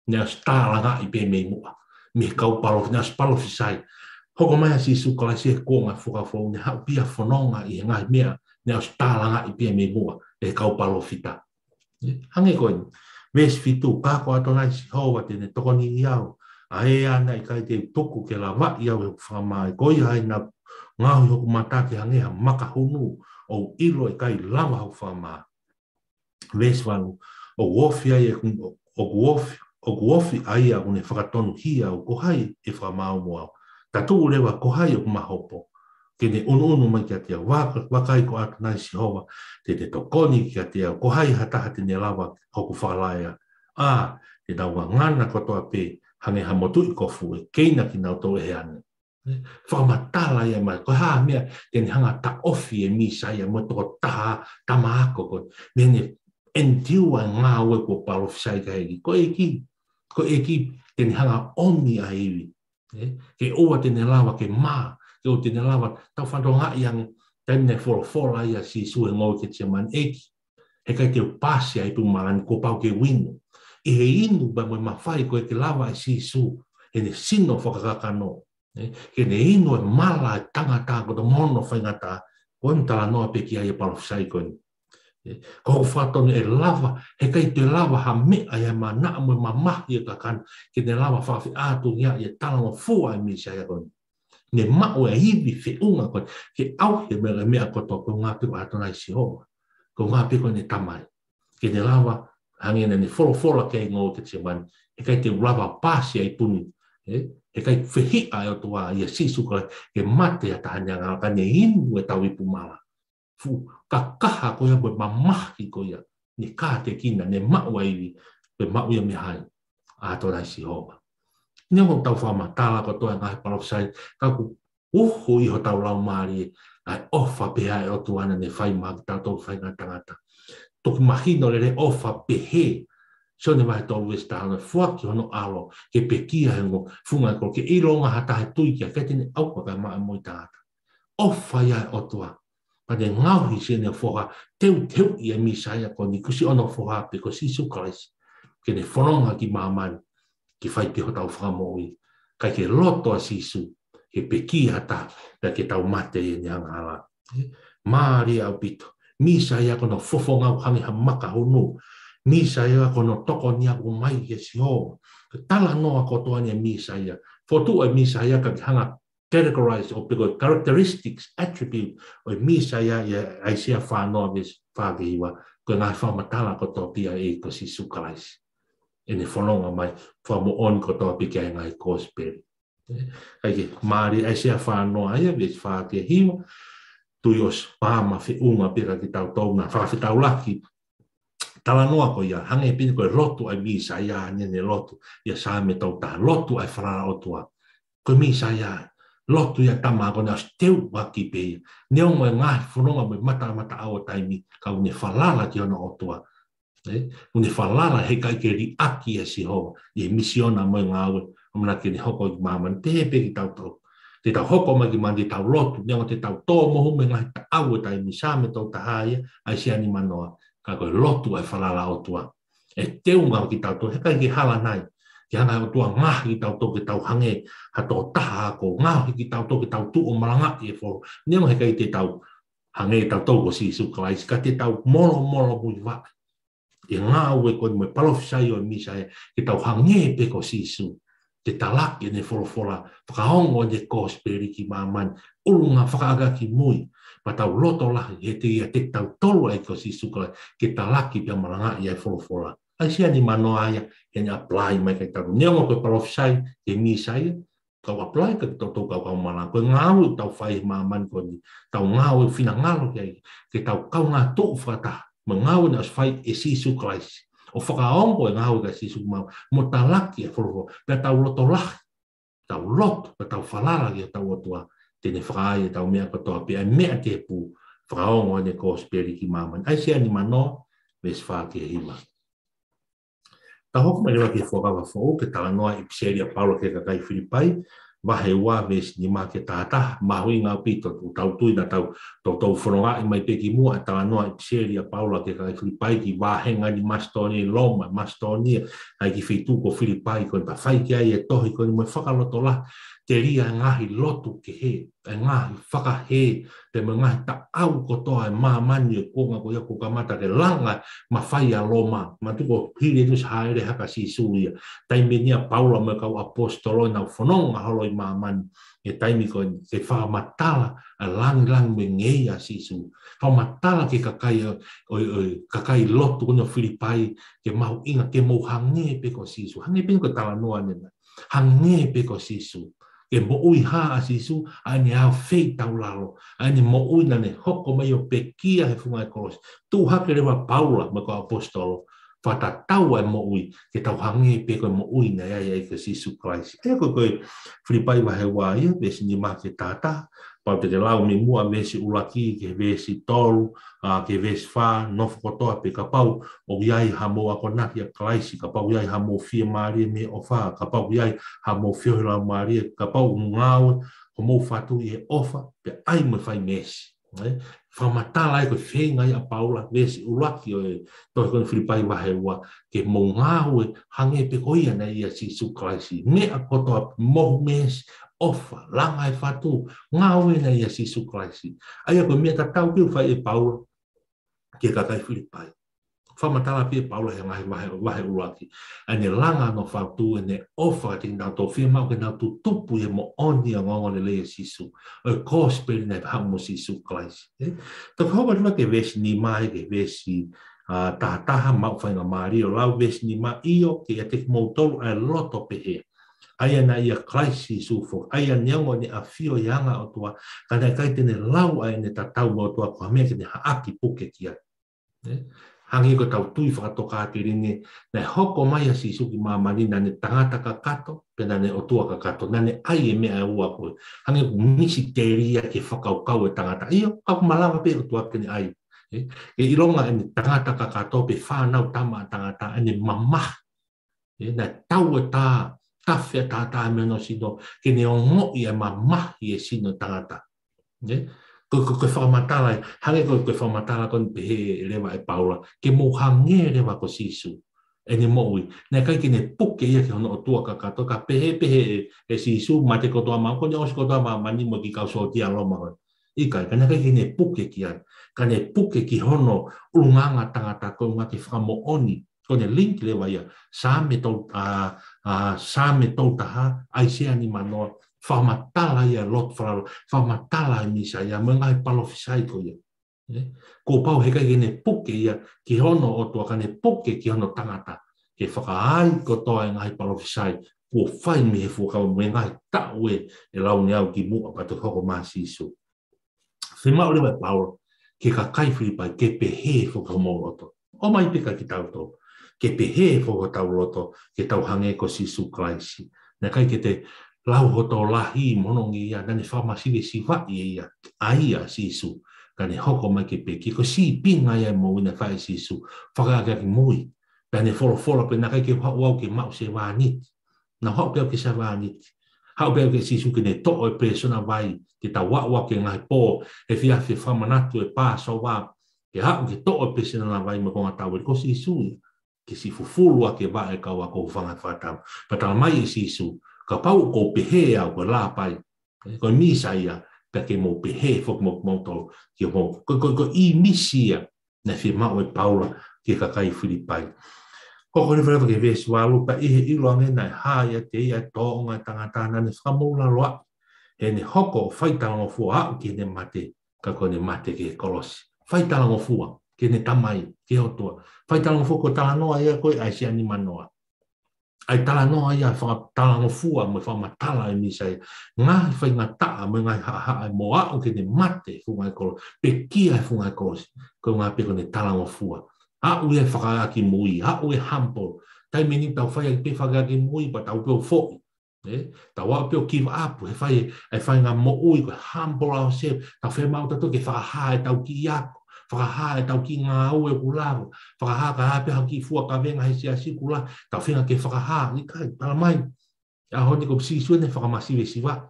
Naʻe ʻosi tālangaʻi pē mei muʻa. Mei he kau palof-, naʻe ʻosi palofisai. Hoko mai ʻa Sīsū Kalaisi he kuonga Fuakava Foʻou, ne haʻu pē ia ʻo fononga ʻi he ngaahi meʻa naʻe ʻosi tālangaʻi pē mei muʻa ʻe he kau palōfita. Hangē ko eni. Veesi fitu, ka ko ʻAtonai Sihova te ne tokoniʻi au. ʻA ia naʻe ʻikai te u tuku ke lavaʻi au ʻe hoku fakamaau. Ko ia ai naʻa ku ngaohi hoku mata ke hangē ha maka hunu, ʻo u ʻilo ʻe ʻikai lava hoku fakamaau. Veesi valu, ʻoku ofi ai ʻeku, ʻoku ofi, ʻoku ofi ʻa ia ʻoku ne fakatonuhia au, ko hai ʻe fakamaau mo au. Ka tuʻu leva, ko hai ʻoku ma hopo ke ne ʻunuʻunu mai kiate au. Vaka-, vakai ko ʻAtonai Sihova te ne tokoni kiate au. Ko hai ha taha te ne lava hoku fakalaea. ʻA, te nau ngangana kotoa pē hangē ha motuʻi kofu, ʻe keina kinautolu ʻe he ane. Fakamatala ia mai, ko e hā e meʻa te ne hanga ʻo taʻofi ʻe he Mīsaia mo e tokotaha tama ako ko ē, mei heʻene endure ʻa e ngāue kuo palofisai ki ai ʻe he ʻEiki. Ko e ʻEiki, ko e ʻEiki te ne hanga ʻo ʻomi ʻa e ivi. Ē, ke ʻoua te ne lava ke mā, ke ʻoua te ne lava, tau fanongo ange, taimi naʻe folofola ai ʻa Sīsū he ngoue Ketisemani, ʻEiki, he ʻikai te u pāsi ʻa e ipu mala ni, kuo pau ke u inu. ʻI he inu pea mo e mafai ko ē ke lava ʻe Sīsū, heʻene sino fakakakano, ē, ke ne inu e mala ʻa e tangata kotoa mo hono faingataʻa, ko eni talanoa pē ki ai ʻa e palofisai ko eni. Ē, ko hoku fakatonu ʻe lava, he ʻikai te lava ha meʻa ia ʻe manaʻo mo e mamahi ʻo e kakano, ke ne lava fakafeʻātungiaʻi e talangofua ʻa e Mīsaia ko eni. Ne maʻu e ivi feʻunga ko ē, ke ʻauhi e meʻa, meʻa kotoa, ko e ʻuhinga pē ko ʻAtonai Sihova. Ko e ʻuhinga pē ko ʻene Tamai. Ke ne lava, hangē naʻa ne folofola ki ai he ngoue Ketisemani, he ʻikai te u lava pāsi ʻa e ipu ni. Ē, he ʻikai fehiʻa e ʻOtua ʻia Sīsū Kalaisi ke mate ha taha ʻi heʻene angahala, ka ne inu ʻetau ipu mala. Fuʻu kakaha ko ia mo e mamahi ko ia, ne kātekina, ne maʻu ʻa e ivi, pea maʻu ia mei hai? ʻAtonai Sihova. Neongo ʻetau fakamatala kotoa e ngaahi palofisai, ka ʻoku uhu ʻi hotau laumālie ʻa e ʻofa pehē ʻa e ʻOtua naʻa ne fai maʻa kitautolu faʻahinga tangata. Toki mahino lelei e ʻofa pehē. Sione vahe tolu veesi taha ono, foaki hono ʻAlo ke pekia he ngaahi funga ʻo e kolosi, ke ʻilonga ha taha ʻe tui ki ai, ʻikai te ne ʻauha kae maʻu e moʻui taʻengata. ʻOfa ia ʻa e ʻOtua. Pea ne ngaohi siʻene foha, teuteuʻi e Mīsaia ko eni, kuo ʻosi hono foha pē ko Sīsū Kalaisi, ke ne fononga ki māmani, ke fai pē hotau fakamoʻui. ʻIkai ke loto ʻa Sīsū ke pekia ha taha, pea ke tau mate ʻi heʻene angahala. Mālie ʻaupito. Mīsaia ko hono fofonga ʻoku hangē ha maka hunu. Mīsaia ko hono tokoni ʻoku ʻomai ʻe Sihova. Ko e talanoa kotoa eni ʻa e Mīsaia. Fokotuʻu e Mīsaia ka ke hanga categorize ʻo pe ko e characteristics, attribute ʻo e Mīsaia ʻia ʻAisea fā noa veesi fā ki he hiva, ko e ngaahi fakamatala kotoa pē ia ʻa e ʻEiki ko Sīsū Kalaisi. ʻEne fononga mai, fakamoʻoni kotoa pē ki ai e ngaahi kosipeli. ʻIkai ke mālie ʻAisea fā noa ia veesi fā ki he hiva, tui ʻosi pama feʻunga pē kia kitautolu naʻa fakafetaulaki talanoa ko ia, hangē pē ko e lotu ʻa e Mīsaia, ʻa ʻene lotu ʻia Saame tolu taha, lotu ʻa e falala ʻOtua. Ko e Mīsaia, lotu ia tama ko ena ʻosi teuaki pē ia. Neongo e ngaahi fononga mo e matamata ʻa e taimi, ka ʻoku ne falala ki hono ʻOtua. Ē, ʻoku ne falala he ʻikai ke liʻaki ʻe Sihova ʻi he misiona mo e ngāue, ʻamanaki ke ne hoko ki māmani, pehē pē kitautolu. Te tau hoko mai ki māmani, te tau lotu, neongo te tau tō mohu mo e ngaahi taʻau ʻo e taimi, Saame tolu taha ia, ʻAisea nima noa, ka ko e lotu ʻa e falala ʻOtua. ʻE teunga kitautolu, he ʻikai ke hala nai, ke hanga ʻe he ʻOtua ngaohi kitautolu ke tau hangē ha tokotaha ako, ngaohi kitautolu ke tau tuʻu ʻo malangaʻi e fo, neongo he ʻikai te tau hangē ʻetau tau ko Sīsū Kalaisi, ka te tau molomolomuivaʻi ʻa e ngāue ko eni mo e palofisai ʻo e Mīsaia, ke tau hangē pē ko Sīsū, ke talaki ʻene folofola, fakaongo ʻene kosipeli ki māmani, ʻulungaanga fakaʻakiʻakimui, pea tau loto lahi, he te ia te tau tolu ai ko Sīsū Kalaisi, ke talaki pea malangaʻi ʻa e folofola. ʻAisea nimanoa ia, he ne apply mai kiate kitautolu. Neongo ko e palofisai, ʻa e Mīsaia, kau apply kiate kitautolu kau kau malanga. Ko e ngāue ʻoku tau fai he māmani ko eni, tau ngāue finangalo ki ai, ke tau kaungā tuʻu fakataha mo e ngāue naʻe ʻosi fai ʻe Sīsū Kalaisi. ʻO fakaongo e ngāue ʻa Sīsū ki māmani, mo talaki ʻa e folofola, pea tau loto lahi, tau lotu, pea tau falala ki hotau ʻOtua, te ne fakaai ʻetau meʻa kotoa pē, ʻa e meʻa tēpū, fakaongo ʻene kosipeli ki māmani. ʻAisea nimanoa, veesi fā ki he hiva. Tau hoko mai leva ki he Fuakava Foʻou, ki he talanoa ʻi he ʻipiseli ʻa Paula ki he kakai Filipai, vahe ua, veesi nima ki he taha taha. Mahuʻinga ʻaupito, ʻoku tau tui naʻa tau toutou fonongaʻi mai pē kimuʻa ʻa e talanoa ʻi he ʻipiseli ʻa Paula ki he kakai Filipai, ki he vāhenga ni Masitōnia ʻi Loma, Masitōnia, ʻa e kiʻi feituʻu ko Filipai ko eni, pea fai ki ai e tohi ko eni mo e fakalotolahi, telia e ngaahi lotu kehe, e ngaahi fakahē, pea mo e ngaahi taʻau kotoa ʻa e māmani ʻo e kuonga ko ia kuo kamata ke langa mafai ʻa Loma. Manatuʻi ko e hili ʻetau hāʻele hake ʻa Sīsū ia. Taimi eni ʻa Paula mo e kau ʻaposetolo ʻenau fononga holo ʻi māmani. ʻI he taimi ko eni, ke fakamatala ʻa e langilangi mo e ngeia ʻa Sīsū. Fakamatala ki he kakai ʻo, ʻo, ʻo, kakai lotu ko eni ʻo Filipai, ke mahuʻinga ke mou hangē pē ko Sīsū. Hangē pē ko e talanoa ʻanenai. Hangē pē ko Sīsū. Ke moʻui hā ʻa Sīsū, ʻa ʻene ʻafeitaulalo, ʻa ʻene moʻui naʻa ne hoko mai ʻo pekia he funga ʻo e kolosi. Tuʻu hake leva ʻa Paula mo e kau ʻaposetolo, fakatatau ʻa e moʻui, ke tau hangē pē ko e moʻui naʻe ʻi ai ʻa Sīsū Kalaisi. ʻA ia ko e, ko e Filipai vahe ua ia, veesi nima ki he taha taha, pau te ke lau mei muʻa veesi ʻuluaki ki he veesi tolu, ʻa, ki he veesi fā, nofo kotoa pē. Kapau ʻoku ʻi ai haʻamou akonaki ʻa Kalaisi, kapau ʻoku ʻi ai haʻamou fiemālie mei he ʻofa, kapau ʻoku ʻi ai haʻamou feohi laumālie, kapau ʻoku ngāue homou fatu ʻi he ʻofa, pea ʻai mo e fai meesi. ʻE, fakamatala ai ko e feinga ia ʻa Paula, veesi ʻuluaki ʻo e tohi ko eni Filipai vahe ua, ke mou ngāue hangē pē ko ia naʻe ʻia Sīsū Kalaisi. Meʻa kotoa, mohu meesi, ʻofa, langa e fatu, ngāue naʻe ʻia Sīsū Kalaisi. ʻA ia ko e meʻa tatau pē ʻoku fai ʻe Paula ki he kakai Filipai. Fakamatala pē ʻe Paula he ngaahi vahe, vahe ʻuluaki, ʻa ʻene langa hono fatu, ʻene ʻofa kiate kinautolu, fiemaʻu ke nau tutupu ʻi he moʻoni ʻo e ongoongolelei ʻo Sīsū, ʻo e kosipeli naʻe haʻu mo Sīsū Kalaisi. ʻE? Toki hoko leva ki he veesi nima ki he veesi, ʻa, taha taha, maʻu faingamālie ʻo lau veesi nima: ʻIo, ke ʻiate kimoutolu ʻa e loto pehē, ʻa ia naʻe ʻia Kalaisi Sīsū foki, ʻa ia neongo ʻene ʻafio ʻi he anga ʻo e ʻOtua, ka naʻe ʻikai te ne lau ʻa ʻene tatau mo e ʻOtua ko ha meʻa ke ne haʻaki puke ki ai. ʻE? Hangē ko ʻetau tui fakatokāteline, naʻe hoko mai ʻa Sīsū ki māmani naʻa ne tangata kakato, pea naʻa ne ʻOtua kakato, naʻa ne ʻai e meʻa ʻe ua ko ē. Hangē ko e misiteli ia ki he fakakaukau ʻa e tangata. ʻIo, ka ʻoku malava pē ʻOtua ke ne ʻai. ʻE? ʻE ʻilonga ʻene tangata kakato pe fānau tama ʻa tangata, ʻene mamahi. ʻE, naʻe tau e tā, tafe ʻa e taʻataʻa mei hono sino, ke ne ongoʻi ʻa e mamahi ʻa e sino ʻo e tangata. ʻE, ko, ko, ko e fakamatala ia, hangē ko, ko e fakamatala ko eni pehē leva ʻe Paula, ke mou hangē leva ko Sīsū ʻi heʻene moʻui. Naʻe ʻikai ke ne puke ia ki hono ʻOtua kakato, ka pehē, pehē ʻe, ʻe Sīsū, mate kotoa māmani, kuo ne ʻosi kotoa māmani mo e kiʻi kau sōtia Loma ko ē. ʻIkai, ka naʻe ʻikai ke ne puke ki ai. Ka ne puke ki hono ʻulungaanga tangata, ko e ʻuhinga ke fakamoʻoni. Ko ʻene link leva ia, Saame tolu, ʻa, ʻa, Saame tolu taha, ʻAisea nimanoa, fakamatala ia e lotu falala, fakamatala e Mīsaia, mo e ngaahi palofisai ko ia. ʻE? Kuo pau he ʻikai ke ne puke ia ki hono ʻOtua, ka ne puke ki hono tangata. Ke fakaai kotoa e ngaahi palofisai kuo fai mei he Fuakava mo e ngaahi taʻu ʻe, ʻe launi au kimuʻa pea toki hoko mai ʻa Sīsū. Fiemaʻu leva ʻe Paula ki he kakai Filipai, ke pehē foki homou loto. ʻOmai pē kia kitautolu, ke pehē foki hotau loto, ke tau hangē ko Sīsū Kalaisi. Naʻe ʻikai ke te lau hoto lahi mo hono ngeia, naʻa ne fakamasivesivaʻi ʻe ia, ʻa ia Sīsū, ka ne hoko mai ke pekia. Ko e sīpinga ia ʻo e moʻui naʻe fai ʻe Sīsū, fakaʻakiʻakimui. Pea ne folofola pē, naʻe ʻikai ke u haʻu au ke maʻu sevāniti. Naʻa ku haʻu pē au ke sevāniti. Haʻu pē au kia Sīsū ke ne toʻo e pesona vai, ke tau aʻu ki he ngaahi pō, efiafi, fakamanatu e Pāsova, ke haʻu ke toʻo e pesona vai mo e konga tauveli, ko Sīsū ia. Ke siʻi fufulu ʻaki e vaʻe ʻo e kau ako, hūfanga he fakatapu. Pea talamai ʻe Sīsū, kapau ʻoku ou pehē au ko e Lāpai, ʻe, ko e Mīsaia, pea ke mou pehē foki mo kimoutolu ki homou. Ko, ko, ko e ʻīmisi ia naʻe fiemaʻu ʻe Paula ki he kakai Filipai. Hoko leva ki he veesi valu: Pea ʻi he ʻilo ange naʻe hā ʻiate ia ʻa e tōʻonga ʻo e tangata, naʻa ne fakamoʻulaloa, heʻene hoko ʻo fai talangofua ʻo aʻu ki heʻene mate, ka ko ʻene mate ki he kolosi. Fai talangofua ki heʻene Tamai, ki he ʻOtua. Fai talangofua, ko e talanoa ia ko ē ʻa ʻAisea nimanoa. ʻA e talanoa ia fakatalangofua mo e fakamatala ʻa e Mīsaia. Ngaahi faingataʻa mo e ngaahi haʻahaʻa mo aʻu ki heʻene mate he funga ʻo e kolosi. Pekia he funga ʻo e kolosi. Ko e ʻuhinga pē ko ʻene talangofua. Aʻu ia ʻo fakaʻakiʻakimui, aʻu ʻo humble. Taimi ʻe niʻihi tau fai ʻaki pē fakaʻakiʻakimui, pea tau pē ʻo foʻi. ʻE, tau aʻu pē ʻo give up, he fai, ʻe fai ngaahi moʻui ko e humble ourselves, tau fiemaʻu tautolu ke fakahā ʻetau kiʻi ako, fakahā ʻetau kiʻi ngāue ʻoku lava, fakahā ka ʻi ai pē ha kiʻi fua kavenga he siasi ʻoku lava, tau feinga ke fakahā, ʻikai, talamai ʻe he ʻaho ni ko Sīsū naʻe fakamasivesivaʻi.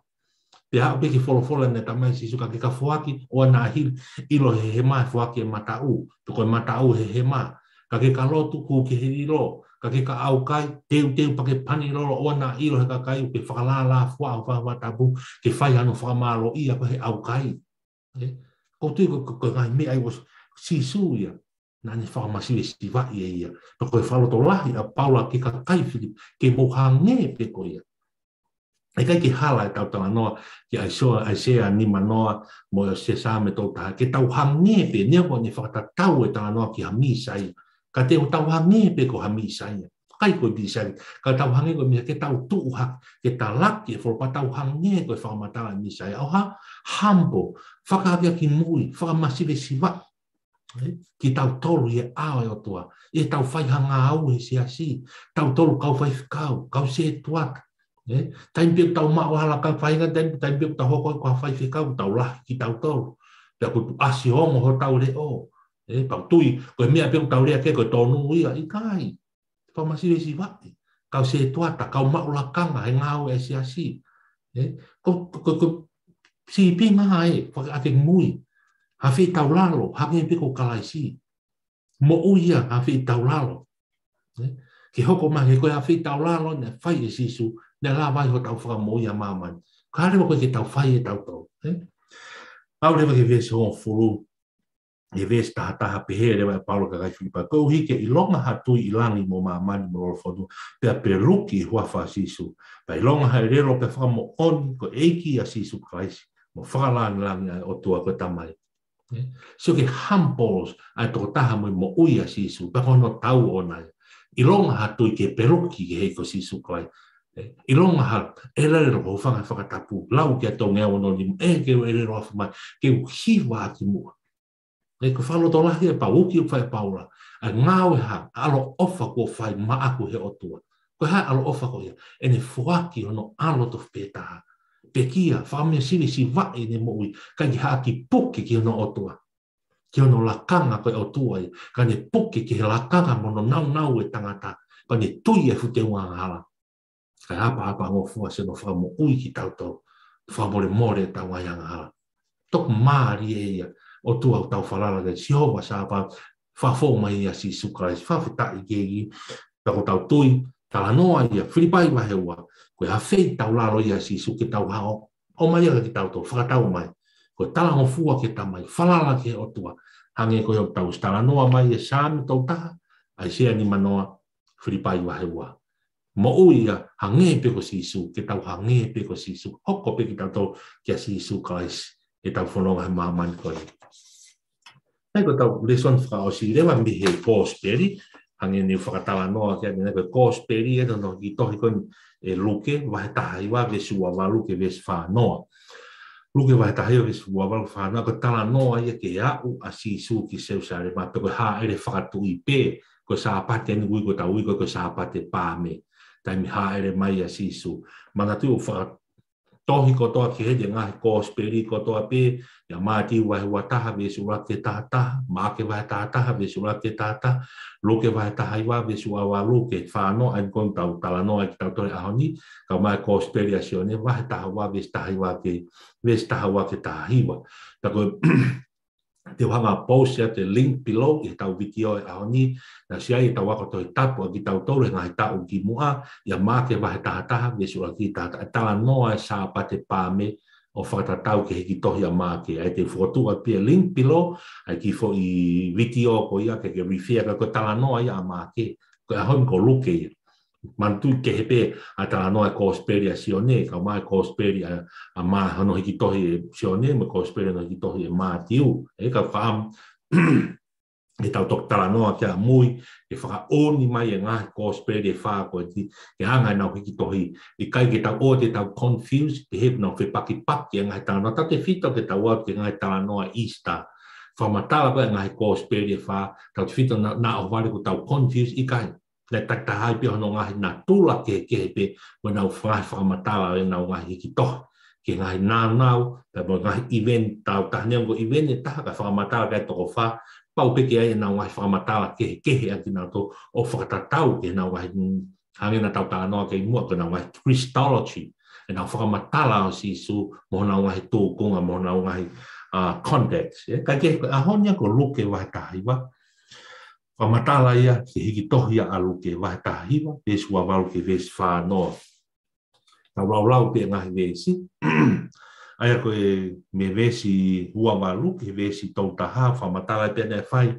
Pea aʻu pē ki he folofola naʻe talamai ʻe Sīsū, ka ke ka foaki, ʻoua naʻa hili, ʻilo he hema ʻa e foaki ʻa e mataʻu, pe ko e mataʻu he hema. Ka ke ka lotu, hū ki he lilo. Ka ke ka ʻaukai, teuteu pea ke pani lolo, ʻoua naʻa ʻilo ʻe he kakai ʻoku ke fakalālāfuaʻa ho fanga tapu ke fai hano fakamālōʻia koe he ʻaukai. ʻE? ʻOku ou tui ko, ko, ko e ngaahi meʻa ia ʻo Sīsū ia naʻa ne fakamasivesivaʻi ʻe ia. Pea ko e fakalotolahi ʻa Paula ki he kakai Filipai, ke mou hangē pē ko ia. ʻIkai ke hala ʻetau talanoa ki ʻAisea, ʻAisea nimanoa mo e Saame tolu taha, ke tau hangē pē, neongo ʻene fakatatau e talanoa ki ha Mīsaia. Ka te tau hangē pē ko ha Mīsaia. ʻIkai ko e Mīsaia, ka tau hangē ko e Mīsaia, ke tau tuʻu hake, ke talaki e folofola, tau hangē ko e fakamatala ʻa e Mīsaia. ʻO ha humble, fakaʻakiʻakimui, fakamasivesivaʻi. ʻE, kitautolu ʻi he ʻao ʻo e ʻOtua, ʻi heʻetau fai ha ngāue he siasi, tautolu kau faifekau, kau sētuata. ʻE, taimi pē ʻoku tau maʻu ha lakanga faʻahinga, taimi, taimi pē ʻoku tau hoko ko ha faifekau, tau lahi kitautolu. Pea ʻoku tuʻu ʻasi ongo hotau leʻo. ʻE, pea ʻoku tui, ko e meʻa pē ʻoku tau lea ki ai ko e tonu ia, ʻikai. Fakamasivesivaʻi. Kau sētuata, kau maʻu lakanga he ngāue ʻa e siasi. ʻE, ko, ko, ko, ko, sīpinga ē, fakaʻakiʻakimui. Ha feitaulalo, hangē pē ko Kalaisi. Moʻui ia ha feitaulalo. ʻE, ke hoko mai he ko e ha feitaulalo naʻe fai ʻe Sīsū, naʻe lava ai hotau fakamoʻui ʻa māmani. Ka leva ko ē ke tau fai ʻe tautolu. ʻE? Aʻu leva ki he veesi hongofulu, he veesi taha taha, pehē leva ʻe Paula ki he kakai Filipai: Koeʻuhi ke ʻilonga ha tui ʻi langi mo māmani mo lolofonua, pea peluki ʻi he huafa ʻo Sīsū. Pea ʻilonga ha ʻelelo pea fakamoʻoni ko e ʻEiki ʻa Sīsū Kalaisi, mo fakalāngilangi ʻa e ʻOtua ko e Tamai. ʻE? Sio ki he humble ʻa e tokotaha mo e moʻui ʻa Sīsū, pea ko hono tau ʻoʻona ia. ʻIlonga ha tui, ke peluki ki he ʻEiki ko Sīsū Kalaisi. ʻE? ʻIlonga ha ʻelelo ʻo e fanga fakatapu, lau ki he Tolu ngeau ono nima, ʻe ke ʻelelo ʻafu mai, ke u hivaʻaki muʻa. ʻE, ko e fakalotolahi ē, pea uki ʻoku fai ʻe Paula. ʻA e ngāue ha, ʻaloʻofa kuo fai maʻaku ʻe he ʻOtua. Ko e hā e ʻaloʻofa ko ia? ʻEne foaki hono ʻAlo tofu pē taha. Pekia, fakamasivesivaʻi ʻene moʻui, ʻikai ke haʻaki puke ki hono ʻOtua. Ki hono lakanga ko e ʻOtua ia. Ka ne puke ki he lakanga mo hono nāunau ʻo e tangata. Pea ne tui ʻi he fuʻu teunga angahala. Kae ʻapaʻapangofua ʻa hono fakamoʻui kitautolu. Fakamolemole ʻetau ngaahi angahala. Toku mālie ia, ʻOtua ʻoku tau falala ki ai, Sihova Sāpaoti, fakafou mai ʻia Sīsū Kalaisi, fakafetaʻi ki he ʻEiki, pea ʻoku tau tui, talanoa ia, Filipai vahe ua, ko e ha feitaulalo ia ʻa Sīsū ke tau hao, ʻomai ia kiate kitautolu, fakatau mai, ko e talangofua ki he Tamai, falala ki he ʻOtua, hangē ko ia ʻoku tau talanoa mai ʻi he Saame tolu taha, ʻAisea nimanoa, Filipai vahe ua. Moʻui ia, hangē pē ko Sīsū, ke tau hangē pē ko Sīsū, hoko pē kitautolu kia Sīsū Kalaisi, ʻetau fononga he māmani ko eni. ʻA ia ko ʻetau lēsoni fakaʻosi leva mei he Kōsipeli, hangē ne u fakatalanoa ki ai, naʻe ko e Kōsipeli ē, hono kiʻi tohi ko eni ʻe Luke, vahe taha hiva, veesi ua valu ki he veesi fā noa. Luke vahe taha hiva, veesi ua valu fā noa, ko e talanoa ia ki he aʻu ʻa Sīsū ki Selusalema, pe ko e hāʻele fakatuʻi pē, ko e Sāpate eni ʻoku ui ko ē, tau ui ko ē ko e Sāpate Paame. Taimi hāʻele mai ʻa Sīsū. Manatuʻi ʻoku fakatohi kotoa ki heni e ngaahi Kōsipeli kotoa pē, ʻia Mātiu vahe ua taha veesi ʻuluaki ki he taha taha, Maʻake vahe taha taha veesi ʻuluaki ki he taha taha, Luke vahe taha hiva veesi ua valu ki he fā noa, ʻa ia ko eni ʻoku tau talanoa ai kitautolu he ʻaho ni, kae ʻumaʻā e Kōsipeli ʻa Sione vahe taha ua veesi taha hiva ki he, veesi taha ua ki he taha hiva. Pea ko e te u hanga ʻo post atu e link below ʻi heʻetau vitiō he ʻaho ni, naʻe ʻosi ʻi ai ʻetau ako Tohi Tapu ʻa kitautolu he ngaahi taʻu kimuʻa, ʻia Maʻake vahe taha taha, veesi ʻuluaki ki he taha taha, ʻa e talanoa ʻo e Sāpate Paame, ʻo fakatatau ki he hiki tohi ʻa Maʻake. ʻA ia te u fokotuʻu atu pē link below, ʻa e kiʻi foʻi vitiō ko ia ke ke refer ki ai, ko e talanoa ia ʻa Maʻake. Ko e ʻaho ni ko Luke ia. Manatuʻi kehe pē ʻa e talanoa ʻa e Kosipeli ʻa Sione, kae ʻumaʻā e Kosipeli ʻa, ʻa Mā-, hono hiki tohi ʻe Sione, mo e Kosipeli hono hiki tohi ʻe Mātiu. ʻE ka fam, ke tau toki talanoa ki ai ʻamui, ke fakaʻomi mai e ngaahi Kosipeli ʻe fā ko eni, ke hanga ʻenau hiki tohi. ʻIkai ke tau ō te tau confuse, pehē ʻoku nau fepakipaki e ngaahi talanoa, tautefito ke tau ō ki he ngaahi talanoa Easter. Fakamatala ko ē ngaahi Kosipeli ʻe fā, tautefito naʻa, naʻa ʻohovale kuo tau confuse, ʻikai. Naʻe takitaha ai pē hono ngaahi natula kehekehe pē, mo ʻenau ngaahi fakamatala, ʻenau ngaahi hiki tohi ki he ngaahi nāunau, pea mo e ngaahi event, tau taha neongo event ʻe taha ka fakamatala ki ai toko fā, pau pē ke ʻi ai ʻenau ngaahi fakamatala kehekehe ʻa kinautolu ʻo fakatatau ki heʻenau ngaahi, hangē naʻa tau talanoa ki ai muʻa ko ʻenau ngaahi Christology, ʻenau fakamatala ʻo Sīsū mo honau ngaahi tūkunga, mo honau ngaahi, ah, context. ʻE, kae kehe, ko e ʻaho ni ia ko Luke vahe taha hiva. Fakamatala ia ki he hiki tohi ia ʻa Luke vahe taha hiva, veesi ua valu ki he veesi fā noa. Tau laulau pē ngaahi veesi. ʻA ia ko e mei he veesi ua valu ki he veesi tolu taha, fakamatala pē naʻe fai ʻa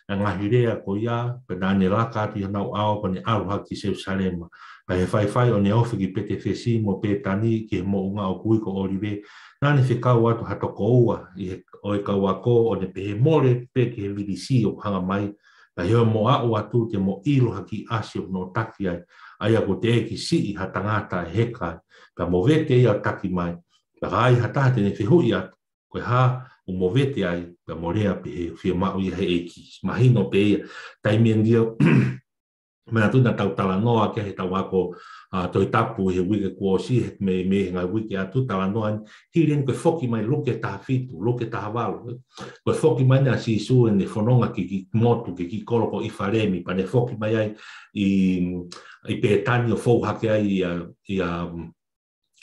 e ngaahi lea ko ia, pea naʻa ne laka atu ʻi honau ʻao, kuo ne ʻalu hake ki Selusalema. Pea ʻi he faifai ʻo ne ofi ki Petefesi mo Pētani ki he moʻunga ʻoku ui ko ʻŌlive, naʻa ne fekau atu ha toko ua ʻi he, ʻo e kau ako, ʻo ne pehē, mole pē ki he vilisi ʻoku hanga mai, pea ʻi hoʻomo aʻu atu te mo ʻilo ha kiʻi ʻasi ʻoku nau taki ai, ʻa ia kuo teʻeki siʻi ha tangata ʻe heka ai, pea mo vete ia ʻo taki mai. Pea ka ai ha taha te ne fehuʻi atu, ko e hā ʻoku mo vete ai, pea mo lea pehē, fiemaʻu ia ʻe he ʻEiki. Mahino pē ia, taimi ʻeni ia, manatuʻi naʻa tau talanoa ki ai heʻetau ako, ah, Tohi Tapu he uike kuo ʻosi, he mei, mei he ngaahi uike atu talanoa ni, hili eni ko e foki mai Luke taha fitu, Luke taha valu, ē. Ko e foki mai eni ʻa Sīsū ʻene fononga ki he kiʻi motu, ki he kiʻi kolo ko ʻIfalemi, pea ne foki mai ai ʻi, ʻi Pētani ʻo fou hake ai ʻia, ʻia,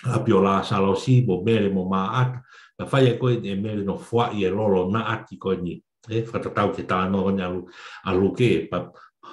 ʻa Pio Lāsalosi, mo Mele mo Māʻata, pea fai ai ko ē ʻe Mele ʻo foaʻi e lolo naʻati ko eni. ʻE, fakatatau ki he talanoa ko eni ʻa Lu-, ʻa Luke, pea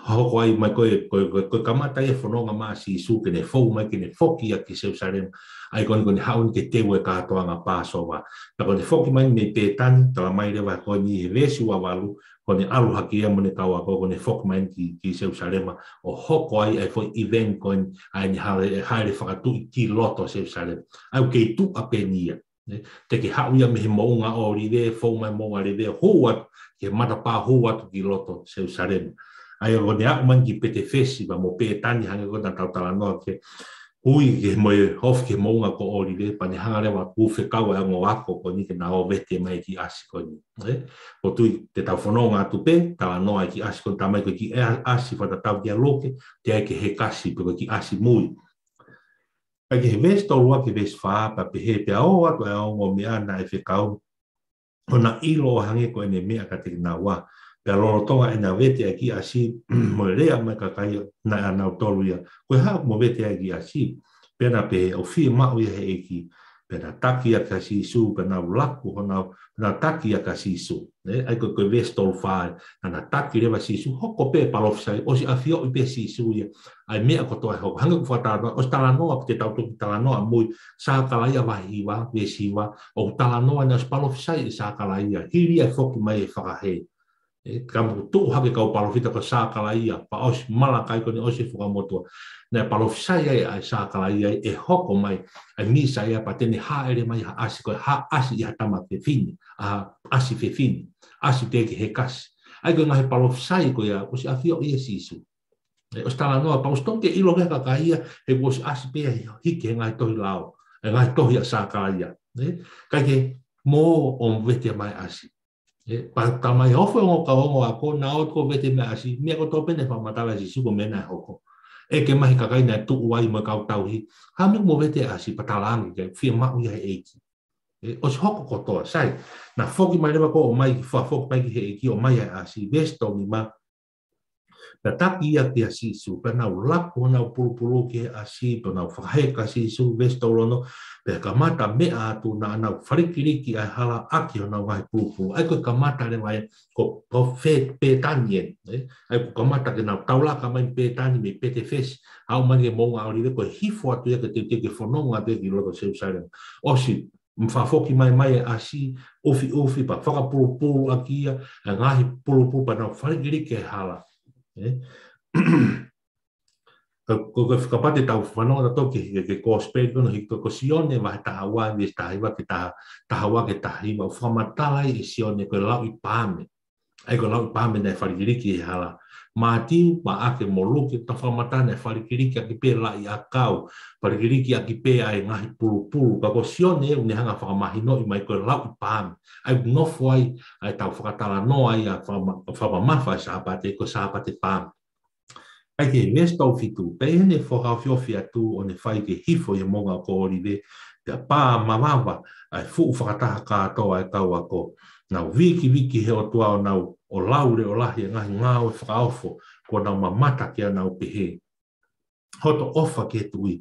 hoko ai mai ko e, ko e, ko e, ko e kamata ia e fononga mai ʻa Sīsū ke ne fou mai ke ne foki ia ki Selusalema. ʻA ia ko eni ko ʻene haʻu eni ke teu e kātoanga Pāsova. Pea ko ʻene foki mai mei Pētani, talamai leva ko eni he veesi ua valu, ko ʻene ʻalu hake ia mo ʻene kau ako, ko ʻene foki mai ki, ki Selusalema, ʻo hoko ai ʻa e foʻi event ko eni, ʻa ʻene hale, hale fakatuʻi ki loto Selusalema. ʻA ia ʻoku kei tuʻa pē eni ia. Ē, te ke haʻu ia mei he moʻunga ʻŌlive, fou mai moʻunga ʻŌlive, hū atu ki he matapā, hū atu ki loto Selusalema. ʻA ia ko ʻene aʻu mai ki Petefesi, pea mo Pētani, hangē ko ʻetau talanoa ki ai, ui ke mo e ofi ki he moʻunga ko ʻŌlive, pea ne hanga leva ʻo fekau e ongo ako ko eni ke na ō vete mai e kiʻi ʻasi ko eni. Ē? ʻOku ou tui te tau fononga atu pē, talanoa e kiʻi ʻasi ko eni, talamai ko e kiʻi ʻa-, ʻasi fakatatau kia Luke, teʻeki ke hekasi, pe ko e kiʻi ʻasi mui. Pea ki he veesi tolu ua ki he veesi fā, pea pehē, pea ō atu ʻa e ongo meʻa naʻe fekau, ʻo na ʻilo ʻo hangē ko ʻene meʻa kiate kinaua. Pea lolotonga ʻena vete ʻa e kiʻi ʻasi, mo e lea mai e kakai naʻa nau tolu ia, ko e hā ʻoku mo vete ai e kiʻi ʻasi? Pea na pehē, ʻoku fiemaʻu ia ʻe he ʻEiki. Pea na taki ia kia Sīsū, pea nau laku honau, pea na taki ia kia Sīsū. Ē, ʻa ia ko e, ko e veesi tolu fā, naʻa na taki leva Sīsū, hoko pē palōfisai, ʻosi ʻafioʻi pē Sīsū ia ʻa e meʻa kotoa ʻe hoko. Hangē ko e fakatalanoa, ʻosi talanoa, te tau toki talanoa ʻamui, Sākalaia vahe hiva, veesi hiva, ʻoku talanoa naʻe ʻosi palōfisai ʻe Sākalaia, hili ia e foki mai e fakahē. Ē, ka mo tuʻu hake e kau palōfita ko Sākalaia, pea ʻosi Malakai ko eni ʻosi Fuakava Motuʻa. Naʻe palōfisai ai ʻa Sākalaia ʻe hoko mai ʻa e Mīsaia pea te ne hāʻele mai ha ʻasi ko e hā ʻasi ʻi ha tama fefine, ʻa ha ʻasi fefine, ʻasi teʻeki hekasi. ʻA ia ko e ngaahi palōfisai ko ia, ʻosi ʻafioʻi ʻe Sīsū. Ē, ʻosi talanoa, pea ʻosi tonu ke ʻilo ki he kakai ia, he kuo ʻosi ʻasi pē ia hiki he ngaahi tohi lao, e ngaahi tohi ʻa Sākalaia. Ē, kae kehe, mo ō ʻo vete mai e ʻasi. Ē, pea talamai ʻe he ongo kau ongo ako, naʻa ō atu ʻo vete mai e ʻasi, meʻa kotoa pē naʻe fakamatala ʻe Sīsū ko e meʻa naʻe hoko. ʻEke mai ʻe he kakai naʻe tuʻu ai mo e kau tauhi, hā e meʻa ʻoku mo vete ai e ʻasi, pea talaange ke fiemaʻu ia ʻe he ʻEiki. Ē, ʻosi hoko kotoa, sai. Na foki mai leva ko ē ʻo ʻomai, fakafoki mai ki he ʻEiki, ʻomai ʻa e ʻasi, veesi tolu nima, pea taki ia kia Sīsū, pea nau laku honau pulupulu ki he ʻasi, pea nau fakaheka Sīsū, veesi tolu ono, pea kamata meʻa atu naʻa nau falikiliki ʻa e hala ʻaki honau ngaahi pulupulu. ʻA ia ko e kamata leva ia ko, ko Fe-, Pētani eni, ē? ʻA ia ko e kamata ke nau taulaka mai Pētani mei Petefesi, aʻu mai ki he moʻunga ʻŌlive ko e hifo atu ia ke teuteu ke fononga atu ia ki loto Selusalema. ʻOsi Mo fakafoki mai mai e ʻasi, ʻufiʻufi, pea fakapulupulu ʻaki ia, ʻa e ngaahi pulupulu pea nau falikiliki he hala. ʻE? Ko, ko, ko e fakapate tau fanongo atu ki he, ki he, ki he Kosipeli ko eni hiki ko, ko Sione vahe taha ua, veesi taha hiva ki he taha, taha ua ki he taha hiva, ʻoku fakamatala ai ʻe Sione ko e lauʻi paame. ʻA ia ko e lauʻi paame naʻe falikiliki he hala. Mātiu, Maʻake mo Luke, ʻoku fakamatala naʻe falikiliki ʻaki pē laʻi ʻakau, falikiliki ʻaki pē ʻa e ngaahi pulupulu. Ka ko Sione ʻoku ne hanga fakamahinoʻi mai ko e lauʻi paame. ʻA ia ʻoku nofo ai, ʻa ʻetau fakatalanoa ia fakama-, fakamamafa e Sāpate, ko e Sāpate paame. ʻA ia ki he veesi tolu fitu, pea ʻi heʻene fakaofiofi atu ʻo ne fai ke hifo ʻi he moʻunga ko ʻŌlive, pea pā mavava ʻa e fuʻu fakataha kātoa ʻa e kau ako. Nau vikiviki he ʻOtua ʻo nau ʻo lauleʻo lahi e ngaahi ngāue fakaofo, kuo nau mamata ki ai ʻo nau pehē, Hoto ʻofa ki he Tuʻi,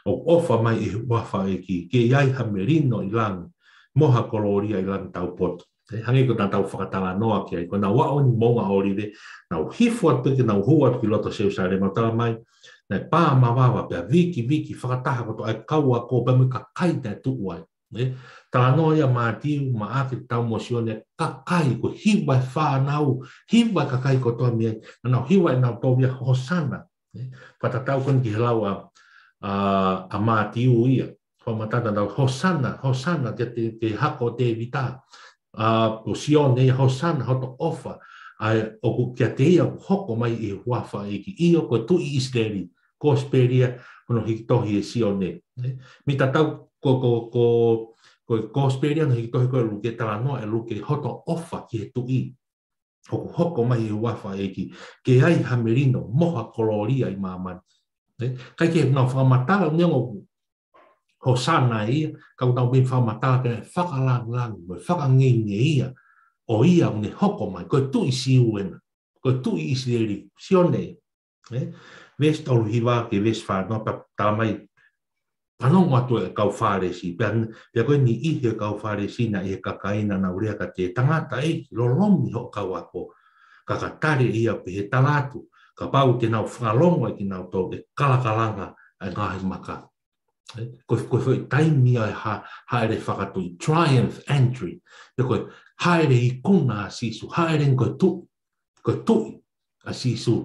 ʻoku ʻofa mai ʻi he huafa ʻo e ʻEiki, ke ʻi ai ha melino ʻi langi, mo ha kolōlia ʻi langi taupotu. ʻE, hangē ko ʻetau fakatalanoa ki ai, ko ʻenau aʻu eni moʻunga ʻŌlive, nau hifo atu pē ke nau hū atu ki loto Selusalema, tala mai, naʻe pā mavava pea vikiviki fakataha kotoa e kau ako pea mo e kakai naʻe tuʻu ai. ʻE, talanoa ia Mātiu, Maʻake, tau mo Sione, kakai ko e hiva e fānau, hiva e kakai kotoa mei ai, naʻa nau hiva ʻenau tōvia Hosana. ʻE, fakatatau ko eni ki he lau ʻa, ʻa, ʻa Mātiu ia. Fakamatala naʻa nau Hosana, Hosana ki he, ki he hako ʻo Tēvita. ʻA, ko Sione ia Hosana, hoto ʻofa. ʻA ia ʻoku kiate ia ʻoku hoko mai ʻi he huafa ʻo e ʻEiki. ʻIo ko e Tuʻi ʻIsileli, Kosipeli ia hono hiki tohi ʻe Sione. ʻE, mei tatau ko, ko, ko, ko e Kosipeli ia hono hiki tohi ko ē ʻe Luke, talanoa ʻe Luke hoto ʻofa ki he Tuʻi. ʻOku hoko mai ʻi he huafa ʻo e ʻEiki, ke ʻi ai ha melino mo ha kolōlia ʻi māmani. ʻE, ʻikai ke nau fakamatala, neongo Hosana ia, ka ʻoku nau meimei fakamatala ki he fakalāngilangi, mo e fakangeingeia ʻo ia ʻoku ne hoko mai, ko e Tuʻi Siu ena, ko e Tuʻi ʻIsileli, Sione. ʻE, veesi tolu hiva ki he veesi fā noa, pea tala mai, fanongo atu e kau Fālesi, pea, pea ko e niʻihi e kau Fālesi naʻe ʻi he kakai naʻa nau lea kiate ia, Tangataʻeiki, lolomi hoʻo kau ako. Ka ka tali ʻe ia ʻo pehē, Tala atu, kapau te nau fakalongo ʻe kinautolu ʻe kalakalanga ʻa e ngaahi maka. ʻE, ko e, ko e foʻi taimi ia ʻe ha, hāʻele fakatuʻi, triumph entry. Pea ko e hāʻele ikuna ʻa Sīsū, hāʻele ko e Tuʻi, ko e Tuʻi ʻa Sīsū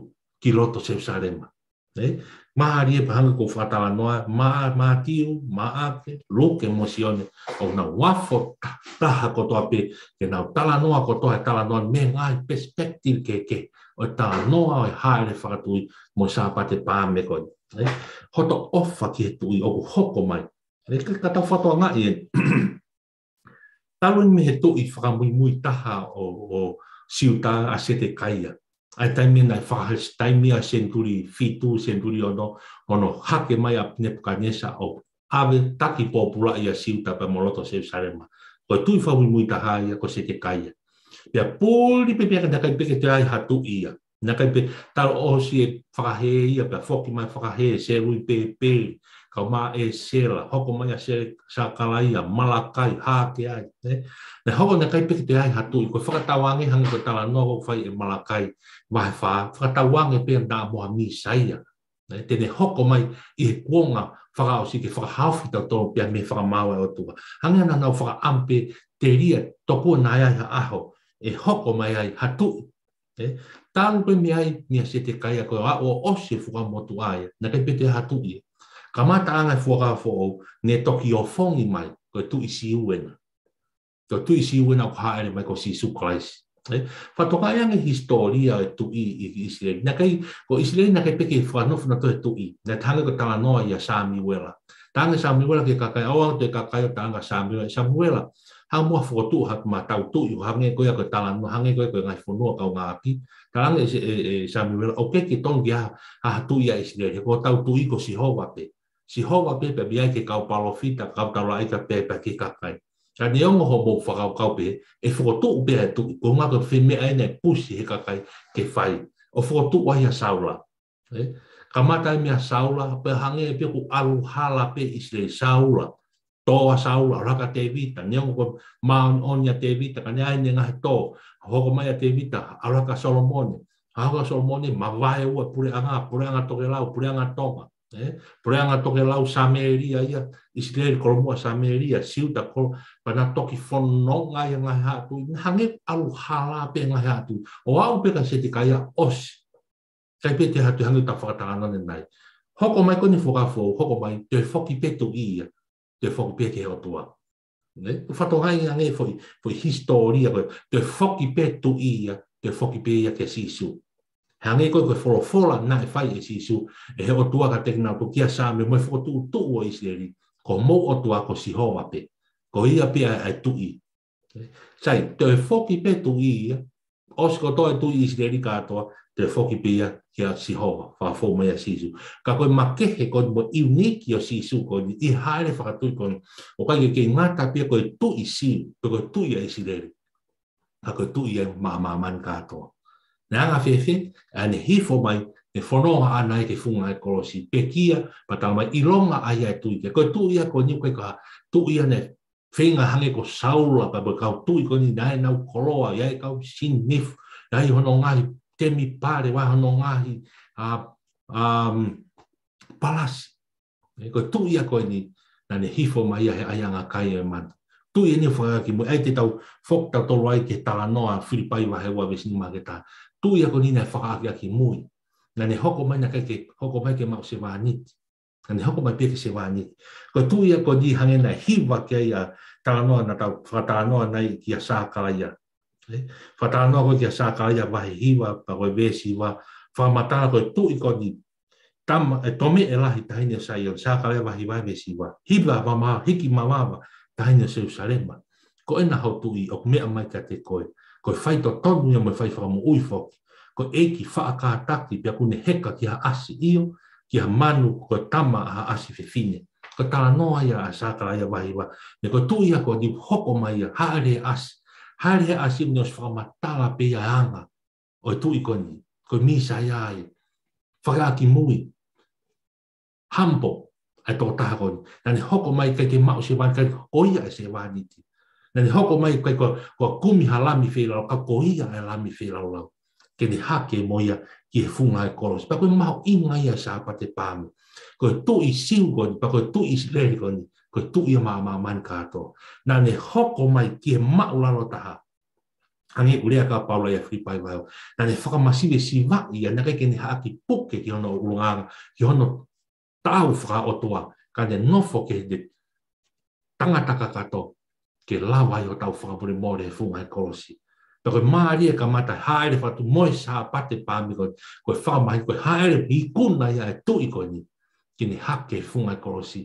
ki loto Selusalema. ʻE, mālie pē hangē ko e fakatalanoa, Mā-, Mātiu, Maʻake, Luke mo Sione, ʻoku nau afo ta-, taha kotoa pē, ke nau talanoa kotoa e talanoa mei he ngaahi perspective kehekehe ʻo e talanoa ʻo e hāʻele fakatuʻi mo e Sāpate paame ko ē. ʻE, hoto ʻofa ki he Tuʻi ʻoku hoko mai. ʻE, ka, ka tau fakatokangaʻi eni. Talu eni mei he tuʻi fakamuimui taha ʻo, ʻo Siuta ʻa Setekaia. ʻA e taimi naʻe faka-, taimi ʻa e senituli fitu, senituli ono, hono hake mai ʻa Nepukanesa ʻo ʻave taki pōpulaʻi ʻa Siuta pea mo loto Selusalema. Ko e tuʻi fakamuimui taha ia ko Setekaia. Pea puli pē pea ka naʻe ʻikai pē ke toe ʻi ai ha tuʻi ia. Naʻe ʻikai pē, talu ʻosi e fakahē ia, pea foki mai fakahē, Selupēpeli, kau mai ʻa ʻEsela, hoko mai ʻa Se-, Sakalaia, Malakai, hake ai, ʻe? Naʻe hoko naʻe ʻikai pē ke toe ʻi ai ha tuʻi, ko e fakatauange hangē ko e talanoa ʻoku fai ʻe Malakai, vahe fā, fakatauange pē naʻa mo ha Mīsaia. ʻE, te ne hoko mai ʻi he kuonga fakaʻosi ke fakahaofi kitautolu pea mei he fakamaau ʻa e ʻOtua. Hangē naʻa nau fakaʻamu pē telia tokua naʻe ʻi ai ha ʻaho, ʻe hoko mai ai ha tuʻi. ʻE, talu pē mei ai meia Setekaia ko e aʻu ʻo ʻosi e Fuakava Motuʻa ia, naʻe ʻikai pē toe ʻi ai ha tuʻi. Kamataʻanga e Fuakava Foʻou, ne toki ofongi mai, ko e Tuʻi Siu ena. Ko e Tuʻi Siu ena ʻoku hāʻele mai ko Sīsū Kalaisi. ʻE, fakatokangaʻi ange hisitōlia e tuʻi ʻi, ʻi ʻIsileli. Naʻe ʻikai, ko ʻIsileli naʻe ʻikai pē ke fakanofo nautolu he tuʻi. Naʻe hangē ko e talanoa ia Samiuela. Talaange Samiuela ki he kakai, ʻoua ʻe toe kakai ʻo talaange Samiuela, Samiuela, haʻu muʻa ʻo fokotuʻu haʻamata tuʻi, ʻo hangē ko ia ko e talanoa, hangē ko ia ko e ngaahi fonua kaungāʻapi. Talaange ʻe, ʻe, ʻe Samiuela, ʻoku ʻikai ke tonu ke ʻi ai ha, ha tuʻi ʻa ʻIsileli, he ko hotau tuʻi ko Sihova pē. Sihova pē pea mei ai ki he kau palōfita, kau taulaʻeiki pea, pea ki he kakai. Ka neongo hoʻomou fakakaukau pehē, ʻe fokotuʻu pē ʻa e tuʻi, ko e ʻuhinga ko e foʻi meʻa eni ʻe pusi he kakai ke fai. ʻO fokotuʻu ai ʻa Saula. ʻE? Kamata ai meia Saula, pea hangē pē ʻoku ʻalu hala pē ʻIsileli, Saula. Tō ʻa Saula, ʻalu hake ʻa Tēvita, neongo ko e māʻoniʻoni ʻa Tēvita, ka naʻe ʻi ai ʻene ngaahi tō, hoko mai ʻa Tēvita, ʻalu hake ʻa Solomone, hoko ʻa Solomone, mavaeua e puleʻanga, puleʻanga tokelau, puleʻanga Tonga. Ē? Puleʻanga tokelau Samēlia ia, ʻIsileli kolomuʻa Samēlia, Siuta kolo, pea na toki fononga ia ngaahi haʻa tuʻi, na hangē ʻalu hala pē ngaahi haʻa tuʻi. ʻO aʻu pē kia Setekaia ʻosi. ʻIkai pē toe ʻi ai ha tuʻi hangē ʻoku tau fakatalanoa ʻanenai. Hoko mai ko eni Fuakava Foʻou, hoko mai, toe foki pē tuʻi ia, toe foki pē ki he ʻOtua. Nē? ʻOku fakatokangaʻi ange foʻi, foʻi hisitōlia ko ē, toe foki pē tuʻi ia, toe foki pē ia kia Sīsū. Hangē ko e, ko e folofola naʻe fai ʻe Sīsū, ʻe he ʻOtua kiate kinautolu kia Same mo e fokotuʻutuʻu ʻo ʻIsileli, ko homou ʻOtua ko Sihova pē. Ko ia pē ʻa e, ʻa e tuʻi. Sai, toe foki pē tuʻi ia, ʻosi kotoa e tuʻi ʻIsileli kātoa, toe foki pē ia kia Sihova, fakafou mai ʻa Sīsū. Ka ko e makehe ko eni mo e ʻiuniki ʻo Sīsū ko eni, ʻi he hāʻele fakatuʻi ko eni, ʻoku ʻikai ke kei ngata pē ia ko e tuʻi Siu, pe ko e tuʻi ʻa ʻIsileli. Ka ko e tuʻi ia maʻa māmani kātoa. Naʻe anga fēfē, ʻa ʻene hifo mai, ʻene fononga ʻaʻana ki he funga ʻo e kolosi, pekia, pea talamai ʻilonga ʻa ia ʻe tui ki ai. Ko e tuʻi ia ko eni ʻoku ʻikai ko ha tuʻi ia naʻe feinga hangē ko Saula, pea mo e kau tuʻi ko eni naʻe ʻi ai ʻenau koloa, ʻi ai e kau sinifu, ʻi ai hono ngaahi temipale, ʻi ai hono ngaahi, ā, ā, palasi. Ē, ko e tuʻi ia ko eni, naʻa ne hifo mai ia he ʻaiʻanga kai ʻo e manu. Tuʻi eni ʻoku fakaʻakiʻakimui, ʻa ia te tau foki tautolu ai ki he talanoa Filipai vahe ua veesi nima ki he taha. Tuʻi ia ko eni naʻe fakaʻakiʻakimui. Naʻa ne hoko mai naʻe ʻikai ke, hoko mai ke maʻu sevāniti. Naʻa ne hoko mai pē ia ke sevāniti. Ko e tuʻi ia ko eni hangē naʻe hiva ki ai ʻa e talanoa naʻa tau fakatalanoa ʻanenai kia Sakalaia. Ē, fakatalanoa ko ē kia Sakalaia vahe hiva, pea ko e veesi hiva, fakamatala ko e tuʻi ko eni, tama, ē, tomeʻe lahi taʻahine ʻo Saione, Sakalaia vahe hiva veesi hiva. Hiva mavava, hiki mavava, taʻahine ʻo Selusalema. Ko ena ho tuʻi, ʻoku meʻa mai kiate koe. Ko e faitotonu ia mo e fai fakamoʻui foki. Ko e ʻEiki faʻa kātaki, pea ʻoku ne heka ki ha ʻasi, ʻio, ki ha manu, ko e tama ʻa ha ʻasi fefine. Ko e talanoa ia ʻa Sakalaia vahe hiva. Pea ko e tuʻi ia ko eni ʻoku hoko mai ia, hāʻele he ʻasi. Hāʻele he ʻasi ʻoku ne ʻosi fakamatala pē ia ʻa e anga ʻo e tuʻi ko eni, ko e Mīsaia ia. Fakaʻakiʻakimui. Humble, ʻa e tokotaha ko eni. Naʻa ne hoko mai ʻikai ke maʻu sevāniti, ʻikai ko ia ʻa e sevāniti. Naʻa ne hoko mai ʻikai ko, ko e kumi ha lami feilaulau, ka ko ia ʻa e lami feilaulau. Ke ne hake mo ia ki he funga ʻo e kolosi. Pea ko e mahuʻinga ia ʻo e Sāpate Paame. Ko e tuʻi Siu ko eni, pea ko e tuʻi ʻIsileli ko eni, ko e tuʻi ia maʻa māmani kātoa. Naʻa ne hoko mai ki he māʻulalo taha. Hangē ko e lea ʻa Paula ʻia Filipai vahe ua. Naʻa ne fakamasivesivaʻi ia, naʻe ʻikai ke ne haʻaki puke ki hono ʻulungaanga, ki hono taʻau fakaʻotua, ka ne nofo ki he tangata kakato, ke lava ai ʻo tau fakamolemole he funga ʻo e kolosi. Pea ko e mālie ʻa e kamata hāʻele fakatuʻi mo e Sāpate Paame ko, ko e fakamahino, ko e hāʻele ikuna ia ʻa e tuʻi ko eni. Ke ne hake he funga ʻo e kolosi.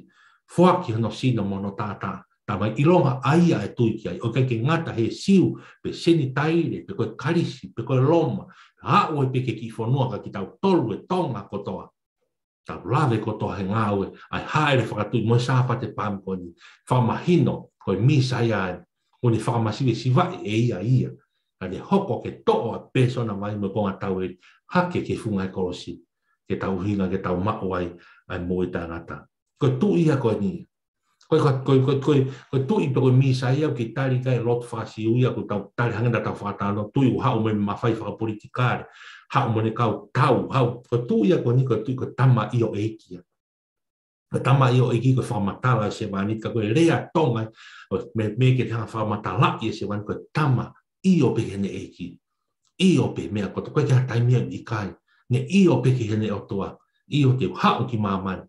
Foaki hono sino mo hono taʻataʻa. Talamai ʻilonga ʻa ia ʻe tui ki ai. ʻOku ʻikai ke ngata he Siu, pe Senitaile, pe ko e Kalisi, pe ko e Loma. Aʻu ai pē ki he kiʻi fonua ka kitautolu ʻi Tonga kotoa. Tau lave kotoa he ngāue, ʻa e hāʻele fakatuʻi mo e Sāpate Paame ko eni. Fakamahino, ko e Mīsaia eni. ʻOku ne fakamasivesivaʻi ʻe ia ia. Ka ne hoko ke toʻo ʻa e pēsona vai mo e konga tauele, hake ki he funga ʻo e kolosi. Ke tau ʻuhinga, ke tau maʻu ai, ʻa e moʻui taʻengata. Ko e tuʻi ia ko eni. Ko e, ko e, ko e, ko e, ko e, ko e tuʻi pe ko e Mīsaia ʻoku ʻikai tali ki ai e lotu faka-Siu ia, ʻoku tau tali hangē naʻa tau fakatalanoa, tuʻi ʻoku haʻu mo e mafai fakapolitikale, haʻu mo ʻene kau tau, haʻu, ko e tuʻi ia ko eni, ko e tuʻi ko e tama ʻio ʻeiki ia. Ko e tama ʻio ʻeiki ko e fakamatala ʻo e sevāniti, ka ko e lea Tonga, ʻo me, me ke hanga fakamatalaʻi e sevāniti ko e tama ʻio pē ki heʻene ʻeiki. ʻIo pē meʻa kotoa, ʻikai ke ha taimi ia ʻoku ʻikai. Ne ʻio pē ki heʻene ʻOtua. ʻIo te u haʻu ki māmani.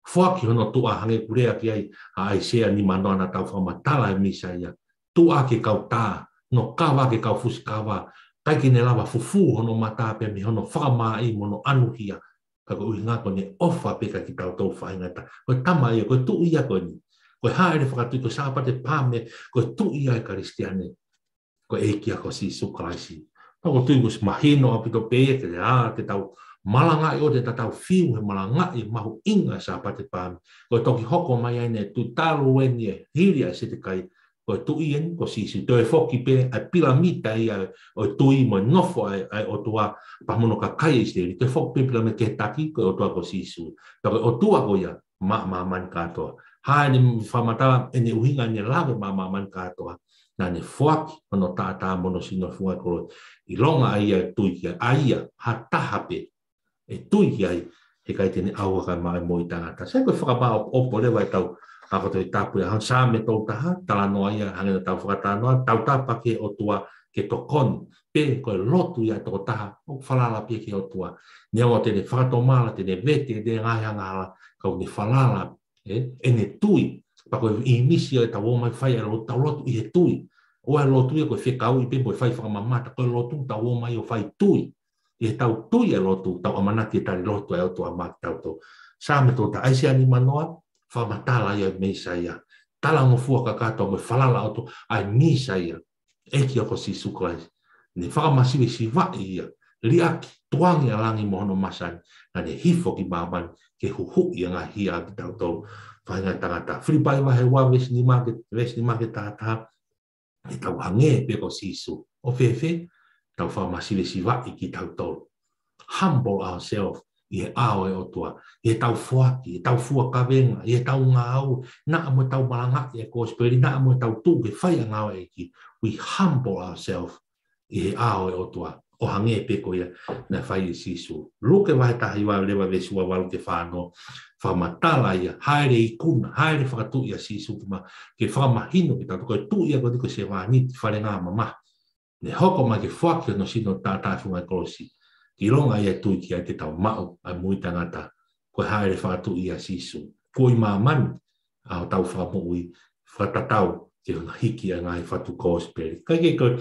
Foaki hono tuʻa hangē ko e lea ki ai ʻa ʻAisea nimanoa naʻa tau fakamatala e Mīsaia. Tuʻa ki he kau tā, hono kava ki he kau fusi kava. ʻIkai ke ne lava fufū hono mata pea mei hono fakamāʻi mo hono ʻanuhia. Ka ko e ʻuhinga ko ʻene ʻofa pē kiate kitautolu faʻahinga ʻe taha. Ko e tama ia, ko e tuʻi ia ko eni. Ko e hāʻele fakatuʻi, ko e Sāpate Paame, ko e tuʻi ia ʻa e Kalisitiane. Ko e ʻEiki ia ko Sīsū Kalaisi. Pea ʻoku ou tui kuo ʻosi mahino ʻaupito pē ia ke, ā, ke tau malangaʻi ʻo te tatau fiu he malangaʻi mahuʻinga Sāpate Paame. Ko e toki hoko mai ai ʻene tuʻi talu eni ʻi he hili ʻa Setekaia. Ko e tuʻi eni, ko Sīsū. Toe foki pē ʻa e pilamita ia ʻo e tuʻi mo e nofo ʻa e, ʻa e ʻOtua pea mo hono kakai ʻIsileli. Toe foki pē pilamita ki he taki, ko e ʻOtua ko Sīsū. Pea ko e ʻOtua ko ia, maʻa māmani kātoa. Hā ʻene fakamatala, ʻene ʻuhinga ʻene lave maʻa māmani kātoa. Naʻa ne foaki hono taʻataʻa mo hono sino he funga ʻo e kolosi. ʻIlonga ʻa ia ʻe tui ki ai, ʻa ia, ha taha pē ʻe tui ki ai, ʻikai te ne ʻauha kae maʻu e moʻui taʻengata. Sai ko e fakamāʻopoʻopo leva ʻetau ako Tohi Tapu ʻi he ʻaho ni, Saame tolu taha, talanoa ia, hangē ko ʻetau fakatalanoa, tautapa ki he ʻOtua ke tokoni, pea ko e lotu ia ʻa e tokotaha ʻoku falala pē ki he ʻOtua. Neongo te ne fakatomala, te ne vete ʻene ngaahi angahala, ka ʻoku ne falala, ē, ʻene tui, pea ko e ʻīmisi ʻo ʻetau ō mai fai e lotu, tau lotu ʻi he tui. ʻOua ʻe lotu ia ko e fekauʻi pē mo e fai fakamamata, ko e lotu tau ō mai ʻo fai tui. ʻI heʻetau tui e lotu, tau ʻamanaki e tali lotu ʻa e ʻOtua maʻa kitautolu. Saame tolu taha, ʻAisea nimangofulu, fakamatala ia ʻo e Mīsaia. Talangofua kakato mo e falala ʻa e ʻOtua, ʻa e Mīsaia, ʻEiki ko Sīsū Kalaisi. Ne fakamasivesivaʻi ia, liʻaki, tukuange ʻa langi mo hono masani, naʻa ne hifo ki māmani ke huhuʻi ʻa e ngaahi hia ʻa kitautolu faʻahinga tangata. Filipai vahe ua veesi nima ki he, veesi nima ki he taha taha, ʻetau hangē pē ko Sīsū. ʻO fēfē? Tau fakamasivesivaʻi kitautolu. Humble ourselves ʻi he ʻao ʻo e ʻOtua, ʻi heʻetau foaki, ʻetau fua kavenga, ʻi heʻetau ngāue, naʻa mo ʻetau malangaʻi e kosipeli, naʻa mo ʻetau tuʻu ke fai ʻa e ngāue ʻa e ʻEiki. We humble ourselves ʻi he ʻao ʻo e ʻOtua, ʻo hangē pē ko ia naʻe fai ʻe Sīsū. Luke vahe taha hiva leva veesi ua valu ki he fā ono, fakamatala ia, hāʻele ikuna, hāʻele fakatuʻi ʻa Sīsū ki mā, ke fakamahino ke tau tokoi tuʻi ia ko eni ko e sevāniti, falengamamahi. Ne hoko mai ke foaki hono sino taʻataʻa ʻi he funga kolosi. ʻIlonga ia ʻe tui ki ai te tau maʻu ʻa e moʻui taʻengata. Ko e hāʻele fakatuʻi ʻa Sīsū. Ko e ʻi māmani ʻa hotau Fakamoʻui, fakatatau ki hono hiki ʻa e ngaahi fatu kosipeli. Kae kehe ko e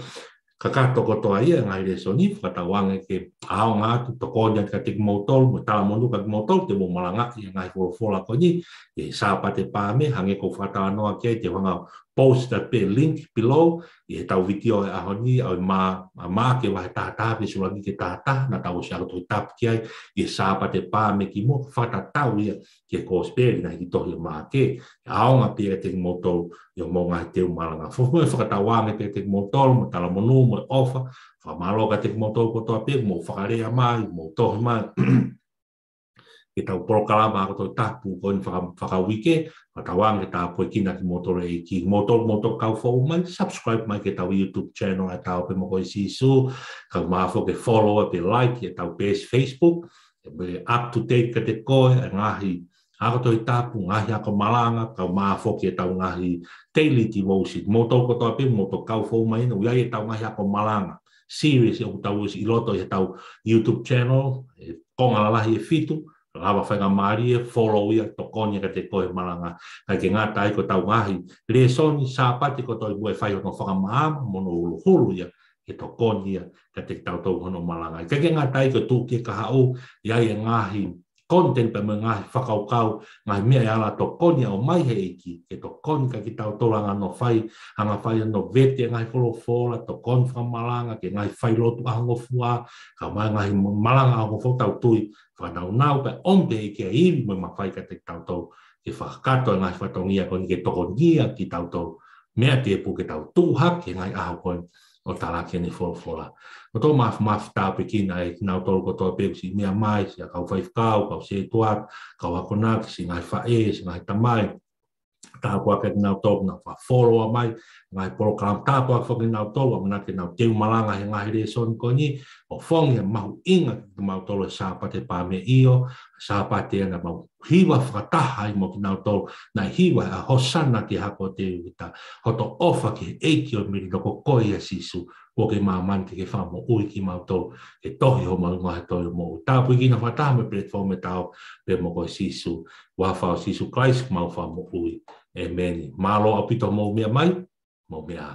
kakato kotoa ia e ngaahi lēsoni, fakatauange ke ʻaonga atu, tokoni atu kiate kimoutolu, mo talamonū kiate kimoutolu te mou malangaʻi e ngaahi folofola ko eni ʻi he Sāpate Paame, hangē ko e fakatalanoa ki ai, te u hanga ʻo post atu pē link below ʻi heʻetau vitiō ʻo e ʻaho ni, ʻa e mā, ʻa Maʻake vahe taha taha, veesi ʻuluaki ki he taha taha, naʻa tau ʻosi ako Tohi Tapu ki ai ʻi he Sāpate Paame kimuʻa, fakatatau ia ki he kosipeli naʻe hiki tohi ʻe Maʻake. ʻAonga pē ia kiate kimoutolu ʻi hoʻomou ngaahi teu malanga. Fo-, mo e fakatauange pē kiate kimoutolu, mo e talamonū, mo e ʻofa, fakamālō kiate kimoutolu kotoa pē, mou fakalea mai, mou tohi mai ki heʻetau polokalama ako Tohi Tapu ko eni faka-, fakauike, fakatauange ke tāpuekina kimoutolu ʻe he ʻEiki. Kimoutolu, kimoutolu kau foʻou mai, subscribe mai ki heʻetau YouTube channel ʻa e Ta Ō Pē Mo Koe Sīsū, kae ʻumaʻā foki ke follow pea like ʻetau page Facebook, ʻe up to date kiate koe ʻa e ngaahi ako Tohi Tapu, ngaahi ako malanga, kae ʻumaʻā foki ʻetau ngaahi daily devotion. Kimoutolu kotoa pē, kimoutolu kau foʻou mai ena, ʻoku ʻi ai ʻetau ngaahi ako malanga series ʻoku tau ʻosi ʻi loto ʻi heʻetau YouTube channel, ʻi he konga lalahi ʻe fitu, lava faingamālie, follow ia, tokoni ia kiate koe he malanga. ʻIkai ke ngata ai, ko ʻetau ngaahi lēsoni Sāpate kotoa ʻi muʻa ʻe fai hono fakamaama mo hono huluhulu ia, ke tokoni ia kiate kitautolu hono malanga. ʻIkai ke ngata ai, ko e tuʻu ki he kahaʻu, ʻi ai e ngaahi content pea mo e ngaahi fakakaukau, ngaahi meʻa ʻe ala tokoni ʻo ʻomai ʻe he ʻEiki, ke tokoni kiate kitautolu ʻi he anga hono fai, anga fai hono vete e ngaahi folofola, tokoni fakamalanga ki he ngaahi failotu ʻaho ngofua, kae ʻumaʻā e ngaahi malanga ʻaho ngofua, tau tui, fakanaunau pē ʻomi pē ʻe he ʻEiki ʻa e ivi mo e mafai kiate kitautolu, ke fakakakato e ngaahi fatongia ko eni ke tokonia kitautolu, meʻa tēpū ke tau tuʻu hake he ngaahi ʻaho ko eni ʻo talaki ʻene folofola. ʻOtua Māfimafi, tāpuekina ʻa kinautolu kotoa pē kuo ʻosi meʻa mai, siʻa kau faifekau, kau sētuata, kau akonaki, siʻi ngaahi faʻē, siʻi ngaahi tamai. Tāpuakiʻi kinautolu naʻa nau follow mai e ngaahi polokalama, tāpuakiʻi foki kinautolu ʻamanaki ke nau teu malanga he ngaahi lēsoni ko eni, ʻo fakaʻaongaʻi mahuʻinga kiate kimautolu he Sāpate Paame, ʻio, Sāpate ia naʻa mau hiva fakataha ai mo kinautolu, naʻe hiva ʻa e Hōsana ki he Hako ʻo Tēvita, hoto ʻofa ki he ʻEiki ʻo e melino ko koe ia Sīsū, kuo ke māmani ke ke fakamoʻui kimautolu, ke tohi homau ngeʻesi he tohi ʻo e moʻui. Tāpuekina fakataha mo e platform ʻa e Ta Ō Pē Mo Koe Sīsū, huafa ʻo Sīsū Kalaisi ko homau Fakamoʻui. ʻĒmeni. Mālō ʻaupito hoʻomou meʻa mai, mou meʻa ā.